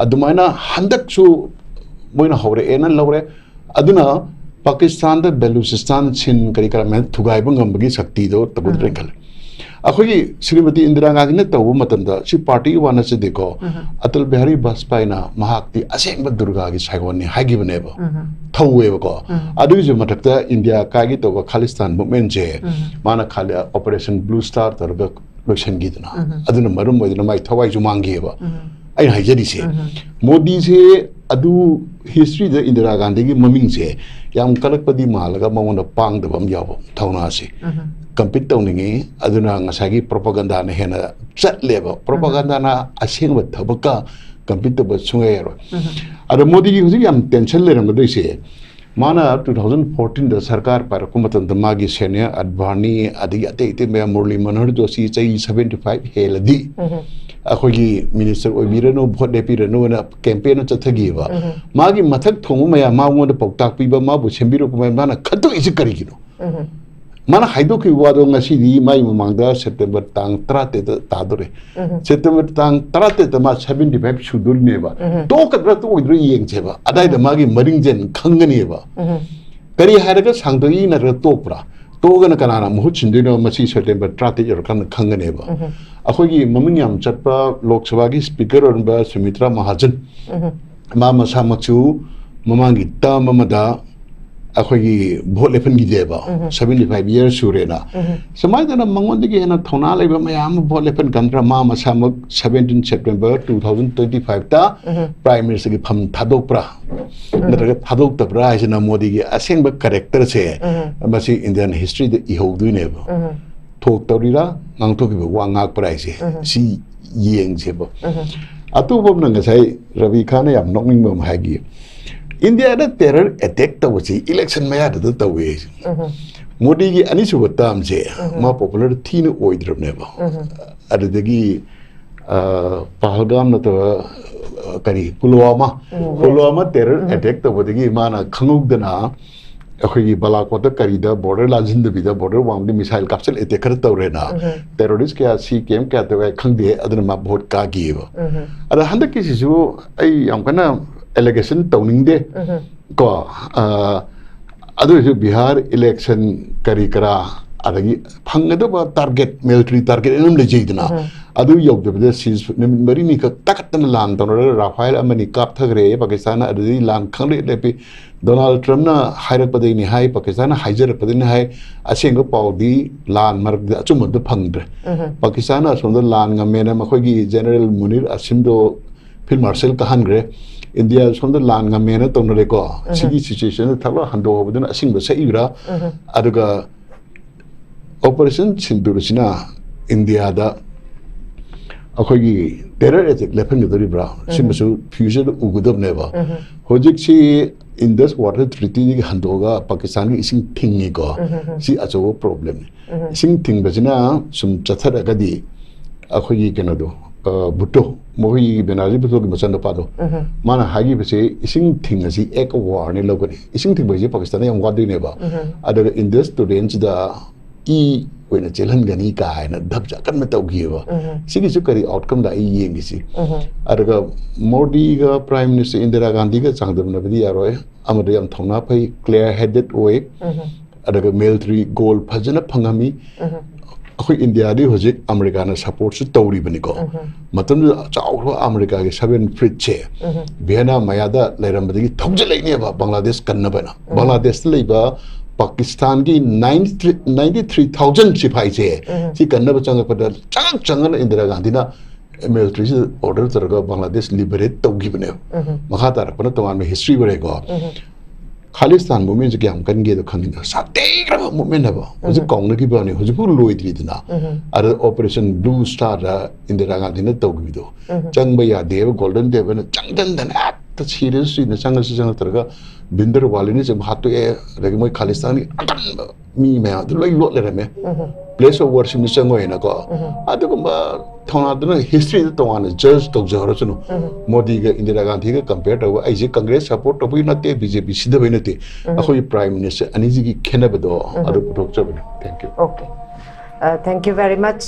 ꯑꯗꯨꯃꯥꯏꯅ ꯍꯟꯗꯛꯁꯨ ꯃꯣꯏꯅ ꯍꯧꯔꯛꯑꯦꯅ ꯂꯧꯔꯦ꯫ ꯑꯗꯨꯅ ꯄꯥꯀꯤꯁꯇꯥꯟꯗ ꯕꯦꯂꯨꯆꯤꯁꯇꯥꯟ, ꯁꯤꯟ, ꯀꯔꯤ ꯀꯔꯥ ꯃꯌꯥꯝ ꯊꯨꯒꯥꯏꯕ ꯉꯝꯕꯒꯤ ꯁꯛꯇꯤꯗꯣ ꯇꯧꯒꯗ꯭ꯔꯦꯅ ꯈꯜꯂꯦ꯫ ꯑꯩꯈꯣꯏꯒꯤ ꯁ꯭ꯔꯤꯃꯇꯤ ꯏꯟꯗꯤꯔꯥ ꯒꯥꯟꯙꯤꯅ ꯇꯧꯕ ꯃꯇꯝꯗ ꯁꯤ ꯄꯥꯔꯇꯤꯒꯤ ꯋꯥ ꯅꯠꯆꯗꯦꯀꯣ, ꯑꯇꯜ ꯕꯤꯍꯥꯔꯤ ꯕꯥꯖꯄꯥꯏꯅ ꯃꯍꯥꯛꯇꯤ ꯑꯁꯦꯡꯕ ꯗꯨꯔꯒꯥꯒꯤ ꯁꯥꯏꯑꯣꯟꯅꯤ ꯍꯥꯏꯈꯤꯕꯅꯦꯕ꯫ ꯊꯧꯋꯦꯕꯀꯣ꯫ ꯑꯗꯨꯒꯤꯁꯨ ꯃꯊꯛꯇ ꯏꯟꯗꯤꯌꯥ ꯀꯥꯏꯒꯤ ꯇꯧꯕ ꯈꯥꯂꯤꯁꯇꯥꯟ ꯃꯨꯚꯃꯦꯟꯁꯦ ꯃꯥꯅ ꯈꯥꯂꯤ-, ꯑꯣꯄꯔꯦꯁꯟ ꯕ꯭ꯂꯨ ꯁ꯭ꯇꯥꯔ ꯇꯧꯔꯒ ꯂꯣꯏꯁꯤꯟꯈꯤꯗꯅ, ꯑꯗꯨꯅ ꯃꯔꯝ ꯑꯣꯏꯗꯨꯅ ꯃꯥꯏ ꯊꯋꯥꯏꯁꯨ ꯃꯥꯡꯈꯤꯑꯕ꯫ ꯑꯩꯅ ꯍꯥꯏꯖꯔꯤꯁꯦ, ꯃꯣꯗꯤꯁꯦ ꯑꯗꯨ ꯍꯤꯁꯇ꯭ꯔꯤꯗ ꯏꯟꯗꯤꯔꯥ ꯒꯥꯟꯙꯤꯒꯤ ꯃꯃꯤꯡꯁꯦ ꯌꯥꯝ ꯀꯜꯂꯛꯄꯗꯤ ꯃꯥꯜꯂꯒ ꯃꯉꯣꯟꯗ ꯄꯥꯡꯗꯕ ꯑꯃ ꯌꯥꯎꯕ ꯊꯧꯅꯥꯁꯦ꯫ ꯀꯝꯄꯤꯠ ꯇꯧꯅꯤꯡꯉꯤ, ꯑꯗꯨꯅ ꯉꯁꯥꯏꯒꯤ ꯄ꯭ꯔꯣꯄꯥꯒꯟꯗꯥꯅ ꯍꯦꯟꯅ ꯆꯠꯂꯦꯕ꯫ ꯄ꯭ꯔꯣꯄꯥꯒꯟꯗꯥꯅ ꯑꯁꯦꯡꯕ ꯊꯕꯛꯀ ꯀꯝꯄꯤꯠ ꯇꯧꯕ ꯁꯨꯡꯌꯥ ꯌꯥꯔꯣꯏ꯫ ꯑꯗꯣ ꯃꯣꯗꯤꯒꯤ ꯍꯧꯖꯤꯛ ꯌꯥꯝ ꯇꯦꯟꯁꯟ ꯂꯩꯔꯝꯒꯗꯣꯏꯁꯦ, ꯃꯥꯅ ꯇꯨ ꯊꯥꯎꯖꯟ ꯐꯣꯔꯇꯤꯟꯗ ꯁꯔꯀꯥꯔ ꯄꯥꯏꯔꯛꯄ ꯃꯇꯝꯗ ꯃꯥꯒꯤ ꯁꯦꯅꯤꯌꯔ ꯑꯗꯚꯥꯅꯤ ꯑꯗꯒꯤ ꯑꯇꯩ ꯑꯇꯩ ꯃꯌꯥꯝ, ꯃꯨꯔꯂꯤ ꯃꯅꯣꯍꯔ ꯖꯣꯁꯤ ꯆꯍꯤ ꯁꯚꯦꯟꯇꯤ ꯐꯥꯏꯚ ꯍꯦꯜꯂꯗꯤ ꯑꯩꯈꯣꯏꯒꯤ ꯃꯤꯅꯤꯁꯇꯔ ꯑꯣꯏꯕꯤꯔꯅꯨ, ꯚꯣꯠ ꯂꯦꯞꯄꯤꯔꯅꯨꯅ ꯀꯦꯝꯄꯦꯟ ꯑꯃ ꯆꯠꯊꯈꯤꯑꯕ꯫ ꯃꯥꯒꯤ ꯃꯊꯛ ꯊꯣꯡꯕ ꯃꯌꯥꯝ ꯃꯉꯣꯟꯗ ꯄꯥꯎꯇꯥꯛ ꯄꯤꯕ, ꯃꯥꯕꯨ ꯁꯦꯝꯕꯤꯔꯛꯄ ꯃꯌꯥꯝ ꯃꯥꯅ ꯈꯠꯇꯣꯛꯏꯁꯤ ꯀꯔꯤꯒꯤꯅꯣ? ꯃꯥꯅ ꯍꯥꯏꯗꯣꯛꯈꯤꯕ ꯋꯥꯗꯣ ꯉꯁꯤꯗꯤ ꯃꯥꯒꯤ ꯃꯃꯥꯡꯗ ꯁꯦꯞꯇꯦꯝꯕꯔ ꯇꯥꯡ ꯇꯔꯥꯇꯔꯦꯠꯇ ꯇꯥꯗꯣꯔꯦ꯫ ꯁꯦꯞꯇꯦꯝꯕꯔ ꯇꯥꯡ ꯇꯔꯥꯇꯔꯦꯠꯇ ꯃꯥ ꯁꯚꯦꯟꯇꯤ ꯐꯥꯏꯚ ꯁꯨꯗꯣꯔꯤꯅꯦꯕ꯫ ꯇꯣꯛꯀꯗ꯭ꯔꯥ ꯇꯣꯛꯑꯣꯏꯗ꯭ꯔꯥ ꯌꯦꯡꯁꯦꯕ꯫ ꯑꯗꯥꯏꯗ ꯃꯥꯒꯤ ꯃꯔꯤꯡꯖꯦꯜ ꯈꯪꯒꯅꯦꯕ꯫ ꯀꯔꯤ ꯍꯥꯏꯔꯒ ꯁꯥꯡꯗꯣꯛꯏ ꯅꯠꯇ꯭ꯔꯒ ꯇꯣꯛꯄ꯭ꯔꯥ? ꯇꯣꯛꯑꯒꯅ ꯀꯅꯥꯅ ꯃꯍꯨꯠ ꯁꯤꯟꯗꯣꯏꯅꯣ? ꯃꯁꯤ ꯁꯦꯞꯇꯦꯝꯕꯔ ꯇꯔꯥꯇꯔꯦꯠ ꯌꯧꯔꯀꯥꯟꯗ ꯈꯪꯒꯅꯦꯕ꯫ ꯑꯩꯈꯣꯏꯒꯤ ꯃꯃꯤꯡ ꯌꯥꯝ ꯆꯠꯄ ꯂꯣꯛ ꯁꯚꯥꯒꯤ ꯁ꯭ꯄꯤꯀꯔ ꯑꯣꯏꯔꯝꯕ ꯁꯨꯃꯤꯇ꯭ꯔꯥ ꯃꯍꯥꯖꯟ, ꯃꯥ ꯃꯁꯥꯃꯛꯁꯨ ꯃꯃꯥꯡꯒꯤ ꯇꯔꯝ ꯑꯃꯗ ꯑꯩꯈꯣꯏꯒꯤ ꯚꯣꯠ ꯂꯦꯞꯍꯟꯈꯤꯗꯦꯕ, ꯁꯚꯦꯟꯇꯤ ꯐꯥꯏꯚ ꯌꯔꯁ ꯁꯨꯔꯦꯅ꯫ ꯁꯨꯃꯥꯏꯅ ꯇꯧꯅ ꯃꯉꯣꯟꯗꯒꯤ ꯍꯦꯟꯅ ꯊꯧꯅꯥ ꯂꯩꯕ ꯃꯌꯥꯝ ꯑꯃ ꯚꯣꯠ ꯂꯦꯞꯍꯟ ꯀꯥꯟꯗ ꯃꯥ ꯃꯁꯥꯃꯛ seventeen September two thousand twenty ꯐꯥꯏꯚꯇ ꯄ꯭ꯔꯥꯏꯝ ꯃꯤꯅꯤꯁꯇꯔꯒꯤ ꯐꯝ ꯊꯥꯗꯣꯛꯄ꯭ꯔꯥ ꯅꯠꯇ꯭ꯔꯒ ꯊꯥꯗꯣꯛꯇꯕ꯭ꯔꯥ ꯍꯥꯏꯁꯤꯅ ꯃꯣꯗꯤꯒꯤ ꯑꯁꯦꯡꯕ ꯀꯦꯔꯦꯛꯇꯔꯁꯦ ꯃꯁꯤ ꯏꯟꯗꯤꯌꯥꯟ ꯍꯤꯁꯇ꯭ꯔꯤꯗ ꯏꯍꯧꯗꯣꯏꯅꯦꯕ꯫ ꯊꯣꯛꯇꯧꯔꯤꯔꯥ, ꯉꯥꯡꯊꯣꯛꯈꯤꯕ ꯋꯥ ꯉꯥꯛꯄ꯭ꯔꯥ ꯍꯥꯏꯁꯦ, ꯁꯤ ꯌꯦꯡꯁꯦꯕ꯫ ꯑꯇꯣꯞꯄ ꯑꯃꯅ ꯉꯁꯥꯏ ꯔꯕꯤ ꯈꯥꯟꯅ ꯌꯥꯝ ꯅꯣꯛꯅꯤꯡꯕ ꯑꯃ ꯍꯥꯏꯈꯤ, "ꯏꯟꯗꯤꯌꯥꯗ ꯇꯦꯔꯔ ꯑꯦꯇꯦꯛ ꯇꯧꯕꯁꯤ ꯏꯂꯦꯛꯁꯟ ꯃꯌꯥꯗꯨꯗ ꯇꯧꯋꯦ" ꯍꯥꯏꯁꯦ꯫ ꯃꯣꯗꯤꯒꯤ ꯑꯅꯤꯁꯨꯕ ꯇꯥꯝꯁꯦ ꯃꯥ ꯄꯣꯄꯨꯂꯔ ꯊꯤꯅ ꯑꯣꯏꯗ꯭ꯔꯕꯅꯦꯕ꯫ ꯑꯗꯨꯗꯒꯤ ꯑ, ꯄꯍꯜꯒꯥꯝ ꯅꯠꯇꯕ, ꯑ, ꯀꯔꯤ, ꯄꯨꯜꯋꯥꯃꯥ, ꯎꯝ, ꯄꯨꯜꯋꯥꯃꯥ ꯇꯦꯔꯔ ꯎꯝ꯫ ꯑꯦꯇꯦꯛ ꯇꯧꯕꯗꯒꯤ ꯃꯥꯅ ꯈꯪꯍꯧꯗꯅ ꯑꯩꯈꯣꯏꯒꯤ ꯕꯂꯥꯀꯣꯠꯇ ꯀꯔꯤꯗ ꯕꯣꯔꯗꯔ ꯂꯥꯟꯁꯤꯟꯗꯕꯤꯗ ꯕꯣꯔꯗꯔ ꯋꯥꯡꯃꯗ ꯃꯤꯁꯥꯏꯜ ꯀꯥꯞꯁꯤꯜ ꯑꯦꯇꯦꯛ ꯈꯔ ꯇꯧꯔꯦꯅ꯫ ꯎꯝ꯫ ꯇꯦꯔꯣꯔꯤꯁ ꯀꯌꯥ ꯁꯤ ꯀꯦꯝ ꯀꯌꯥ ꯇꯧꯋꯦ ꯈꯪꯗꯦ, ꯑꯗꯨꯅ ꯃꯥ ꯚꯣꯠ ꯀꯥꯈꯤꯑꯕ꯫ ꯎꯝ꯫ ꯑꯗ ꯍꯟꯗꯛꯀꯤꯁꯤꯁꯨ ꯑꯩ ꯌꯥꯝ ꯀꯟꯅ ꯑꯦꯂꯤꯒꯦꯁꯟ ꯇꯧꯅꯤꯡꯗꯦ꯫ ꯎꯝ꯫ ꯀꯣ, ꯑ, ꯑꯗꯨ ꯑꯣꯏꯔꯁꯨ ꯕꯤꯍꯥꯔ ꯏꯂꯦꯛꯁꯟ ꯀꯔꯤ ꯀꯔꯥ, ꯑꯗꯒꯤ ꯐꯪꯒꯗꯕ ꯇꯥꯔꯒꯦꯠ, ꯃꯤꯂꯤꯇꯔꯤ ꯇꯥꯔꯒꯦꯠ ꯑꯗꯨꯝ ꯂꯩꯖꯩꯗꯅ, ꯎꯝ꯫ ꯑꯗꯨ ꯌꯧꯗꯕꯤꯗ ꯁꯤ ꯅꯨꯃꯤꯠ ꯃꯔꯤꯅꯤꯈꯛ ꯇꯥꯈꯠꯇꯅ ꯂꯥꯟ ꯇꯧꯅꯔꯒ ꯔꯥꯐꯥꯏꯜ ꯑꯃꯅꯤ ꯀꯥꯞꯊꯈ꯭ꯔꯦ ꯄꯥꯀꯤꯁꯇꯥꯟꯅ, ꯑꯗꯨꯗꯒꯤ ꯂꯥꯟ ꯈꯪꯂꯦꯞ ꯂꯦꯞꯄꯤ꯫ ꯗꯣꯅꯥꯜꯗ ꯇ꯭ꯔꯝꯞꯅ ꯍꯥꯏꯔꯛꯄꯗꯒꯤꯅꯤ ꯍꯥꯏ, ꯄꯥꯀꯤꯁꯇꯥꯟꯅ ꯍꯥꯏꯖꯔꯛꯄꯗꯒꯤꯅꯤ ꯍꯥꯏ, ꯑꯁꯦꯡꯕ ꯄꯥꯎꯗꯤ ꯂꯥꯟ ꯃꯔꯛꯇ ꯑꯆꯨꯝꯕ ꯑꯝꯇ ꯐꯪꯗ꯭ꯔꯦ꯫ ꯎꯝ꯫ ꯄꯥꯀꯤꯁꯇꯥꯟꯅ ꯑꯁꯣꯝꯗ ꯂꯥꯟ ꯉꯝꯃꯦꯅ ꯃꯈꯣꯏꯒꯤ ꯖꯦꯅꯔꯦꯜ ꯃꯨꯅꯤꯔ ꯑꯁꯤꯝꯗꯣ ꯐꯤꯜ ꯃꯥꯔꯁꯦꯜ ꯀꯥꯍꯟꯈ꯭ꯔꯦ꯫ ꯏꯟꯗꯤꯌꯥ ꯁꯣꯝꯗ ꯂꯥꯟ ꯉꯝꯃꯦꯅ ꯇꯧꯅꯔꯦꯀꯣ꯫ ꯎꯝ꯫ ꯁꯤꯒꯤ ꯁꯤꯆꯨꯋꯦꯁꯟꯗ ꯊꯕꯛ ꯍꯟꯗꯣꯛꯍꯧꯕꯗꯨꯅ ꯑꯁꯤꯡꯕ ꯁꯛꯏꯕ꯭ꯔꯥ? ꯎꯝ꯫ ꯑꯗꯨꯒ ꯑꯣꯄꯔꯦꯁꯟ ꯁꯤꯟꯗꯨꯔꯁꯤꯅ ꯏꯟꯗꯤꯌꯥꯗ ꯑꯩꯈꯣꯏꯒꯤ ꯇꯦꯔꯔ ꯑꯦꯇꯦꯛ ꯂꯦꯞꯍꯟꯒꯗꯧꯔꯤꯕ꯭ꯔꯥ? ꯎꯝ꯫ ꯁꯤꯃꯁꯨ ꯐ꯭ꯌꯨꯆꯔꯗ ꯎꯒꯗꯕꯅꯦꯕ꯫ ꯎꯝ꯫ ꯍꯧꯖꯤꯛꯁꯤ ꯏꯟꯗꯁ ꯋꯥꯇꯔ ꯇ꯭ꯔꯤꯇꯤꯗꯒꯤ ꯍꯟꯗꯣꯛꯑꯒ ꯄꯥꯀꯤꯁꯇꯥꯟꯒꯤ ꯏꯁꯤꯡ ꯊꯤꯡꯉꯤꯀꯣ꯫ ꯎꯝ꯫ ꯁꯤ ꯑꯆꯧꯕ ꯄ꯭ꯔꯣꯕ꯭ꯂꯦꯝꯅꯤ꯫ ꯎꯝ꯫ ꯏꯁꯤꯡ ꯊꯤꯡꯕꯁꯤꯅ ꯁꯨꯝ ꯆꯠꯊꯔꯒꯗꯤ ꯑꯩꯈꯣꯏꯒꯤ ꯀꯩꯅꯣꯗꯣ, ꯑ, ꯚꯨꯠꯇꯣ, ꯃꯈꯣꯏꯒꯤ ꯕꯦꯅꯔꯖꯤ ꯚꯨꯠꯇꯣꯒꯤ ꯃꯆꯥꯅꯨꯄꯥꯗꯣ, ꯎꯝ꯫ ꯃꯥꯅ ꯍꯥꯏꯈꯤꯕꯁꯦ ꯏꯁꯤꯡ ꯊꯤꯡ ꯑꯁꯤ act of war ꯅꯤ ꯂꯧꯒꯅꯤ꯫ ꯏꯁꯤꯡ ꯊꯤꯡꯕ ꯍꯥꯏꯁꯦ ꯄꯥꯀꯤꯁꯇꯥꯟꯗ ꯌꯥꯝ ꯋꯥꯗꯣꯏꯅꯦꯕ꯫ ꯎꯝ꯫ ꯑꯗꯨꯒ ꯏꯟꯗꯁ ꯇꯨꯔꯦꯟꯁꯤꯗ ꯏ ꯑꯣꯏꯅ ꯆꯦꯜꯍꯟꯒꯅꯤ ꯀꯥꯏꯅ ꯙꯞꯁꯦ ꯑꯀꯟꯕ ꯇꯧꯈꯤꯑꯕ꯫ ꯎꯝ꯫ ꯁꯤꯒꯤꯁꯨ ꯀꯔꯤ ꯑꯥꯎꯠꯀꯝ ꯂꯥꯛꯏ ꯌꯦꯡꯈꯤꯁꯤ꯫ ꯎꯝ꯫ ꯑꯗꯨꯒ ꯃꯣꯗꯤꯒ ꯄ꯭ꯔꯥꯏꯝ ꯃꯤꯅꯤꯁꯇꯔ ꯏꯟꯗꯤꯔꯥ ꯒꯥꯟꯙꯤꯒ ꯆꯥꯡꯗꯝꯅꯕꯗꯤ ꯌꯥꯔꯣꯏ꯫ ꯑꯃꯗ ꯌꯥꯝ ꯊꯧꯅꯥ ꯐꯩ, clear headed ꯑꯣꯏ꯫ ꯎꯝ꯫ ꯑꯗꯨꯒ ꯃꯤꯂꯤꯇꯔꯤ ꯒꯣꯜ ꯐꯖꯅ ꯐꯪꯉꯝꯃꯤ꯫ ꯎꯝ꯫ ꯑꯩꯈꯣꯏ ꯏꯟꯗꯤꯌꯥꯗꯤ ꯍꯧꯖꯤꯛ ꯑꯃꯦꯔꯤꯀꯥꯅ ꯁꯄꯣꯔꯠꯁꯨ ꯇꯧꯔꯤꯕꯅꯤꯀꯣ꯫ ꯎꯝ꯫ ꯃꯇꯝꯗꯨꯗ ꯆꯥꯎꯈ꯭ꯔꯕ ꯑꯃꯦꯔꯤꯀꯥꯒꯤ ꯁꯚꯦꯟ ꯐ꯭ꯂꯤꯠꯁꯦ ꯎꯝ꯫ ꯚꯤꯌꯦꯠꯅꯥꯝ ꯃꯌꯥꯗ ꯂꯩꯔꯝꯕꯗꯒꯤ ꯊꯧꯖꯤꯜꯂꯛꯏꯅꯦꯕ ꯕꯪꯒ꯭ꯂꯥꯗꯦꯁ ꯀꯟꯅꯕꯅ꯫ ꯎꯝ꯫ ꯕꯪꯒ꯭ꯂꯥꯗꯦꯁꯇ ꯂꯩꯕ ꯄꯥꯀꯤꯁꯇꯥꯟꯒꯤ ninety three thousand ꯁꯤꯐꯥꯏꯁꯦ ꯎꯝ꯫ ꯁꯤ ꯀꯟꯅꯕ ꯆꯪꯉꯛꯄꯗ ꯆꯪꯉꯛ ꯆꯪꯉꯅ ꯏꯟꯗꯤꯔꯥ ꯒꯥꯟꯙꯤꯅ ꯃꯤꯂꯤꯇꯔꯤꯁꯤꯗ ꯑꯣꯔꯗꯔ ꯇꯧꯔꯒ ꯕꯪꯒ꯭ꯂꯥꯗꯦꯁ ꯂꯤꯕꯔꯦꯠ ꯇꯧꯈꯤꯕꯅꯦꯕ꯫ ꯎꯝ꯫ ꯃꯈꯥ ꯇꯥꯔꯛꯄꯅ ꯇꯣꯉꯥꯟꯕ ꯍꯤꯁꯇ꯭ꯔꯤ ꯑꯣꯏꯔꯦꯀꯣ꯫ ꯎꯝ꯫ ꯈꯥꯂꯤꯁꯇꯥꯟ ꯃꯨꯚꯃꯦꯟꯁꯦ ꯀꯌꯥꯝ ꯀꯟꯒꯦꯗꯣ ꯈꯪꯉꯤꯗ, ꯁꯥꯊꯤꯈ꯭ꯔꯕ ꯃꯨꯚꯃꯦꯟ ꯍꯥꯏꯕ ꯍꯧꯖꯤꯛ ꯀꯥꯎꯅꯈꯤꯕꯅꯤ, ꯍꯧꯖꯤꯛꯐꯥꯎ ꯂꯣꯏꯗ꯭ꯔꯤꯗꯅ꯫ ꯑꯗ ꯑꯣꯄꯔꯦꯁꯟ ꯕ꯭ꯂꯨ ꯁ꯭ꯇꯥꯔꯗ ꯏꯟꯗꯤꯔꯥ ꯒꯥꯟꯙꯤꯅ ꯇꯧꯈꯤꯕꯗꯣ, ꯆꯪꯕ ꯌꯥꯗꯦꯕ, ꯒꯣꯜꯗꯟ ꯇꯦꯝꯄꯜꯅ ꯆꯪꯁꯤꯟꯗꯅ ꯍꯦꯛꯇ ꯁꯤꯔꯁꯨ ꯁꯤꯅ ꯆꯪꯉꯁꯨ ꯆꯪꯉꯛꯇ꯭ꯔꯒ ꯚꯤꯟꯗꯔ ꯋꯥꯂꯤꯅ ꯆꯪꯕ ꯍꯥꯠꯇꯣꯛꯑꯦ꯫ ꯑꯗꯒꯤ ꯃꯣꯏ ꯈꯥꯂꯤꯁꯇꯥꯟꯒꯤ ꯑꯀꯟꯕ ꯃꯤ ꯃꯌꯥꯝꯗꯨ ꯂꯣꯏ ꯂꯣꯠ ꯂꯩꯔꯝꯃꯦ꯫ ꯄ꯭ꯂꯦꯁ ꯑꯣꯐ ꯋꯔꯁꯤꯞꯅ ꯆꯪꯉꯣꯏꯅꯀꯣ꯫ ꯑꯗꯨꯒꯨꯝꯕ ꯊꯧꯅꯥꯗꯨꯅ ꯍꯤꯁꯇ꯭ꯔꯤꯗ ꯇꯣꯉꯥꯟꯅ ꯖꯖ ꯇꯧꯖꯍꯧꯔꯁꯅꯨ꯫ ꯃꯣꯗꯤꯒ ꯏꯟꯗꯤꯔꯥ ꯒꯥꯟꯙꯤꯒ ꯀꯝꯄꯤꯌꯔ ꯇꯧꯕ, ꯑꯩꯁꯦ ꯀꯪꯒ꯭ꯔꯦꯁ ꯁꯄꯣꯔꯠ ꯇꯧꯕꯒꯤ ꯅꯠꯇꯦ, ꯕꯤ ꯖꯦ ꯄꯤ ꯁꯤꯗꯕꯩ ꯅꯠꯇꯦ, ꯑꯩꯈꯣꯏꯒꯤ ꯄ꯭ꯔꯥꯏꯝ ꯃꯤꯅꯤꯁꯇꯔ ꯑꯅꯤꯁꯤꯒꯤ ꯈꯦꯠꯅꯕꯗꯣ ꯑꯗꯨ ꯄꯨꯊꯣꯛꯆꯕꯅꯤ꯫ Thank you. Okay. Uh, thank you very much,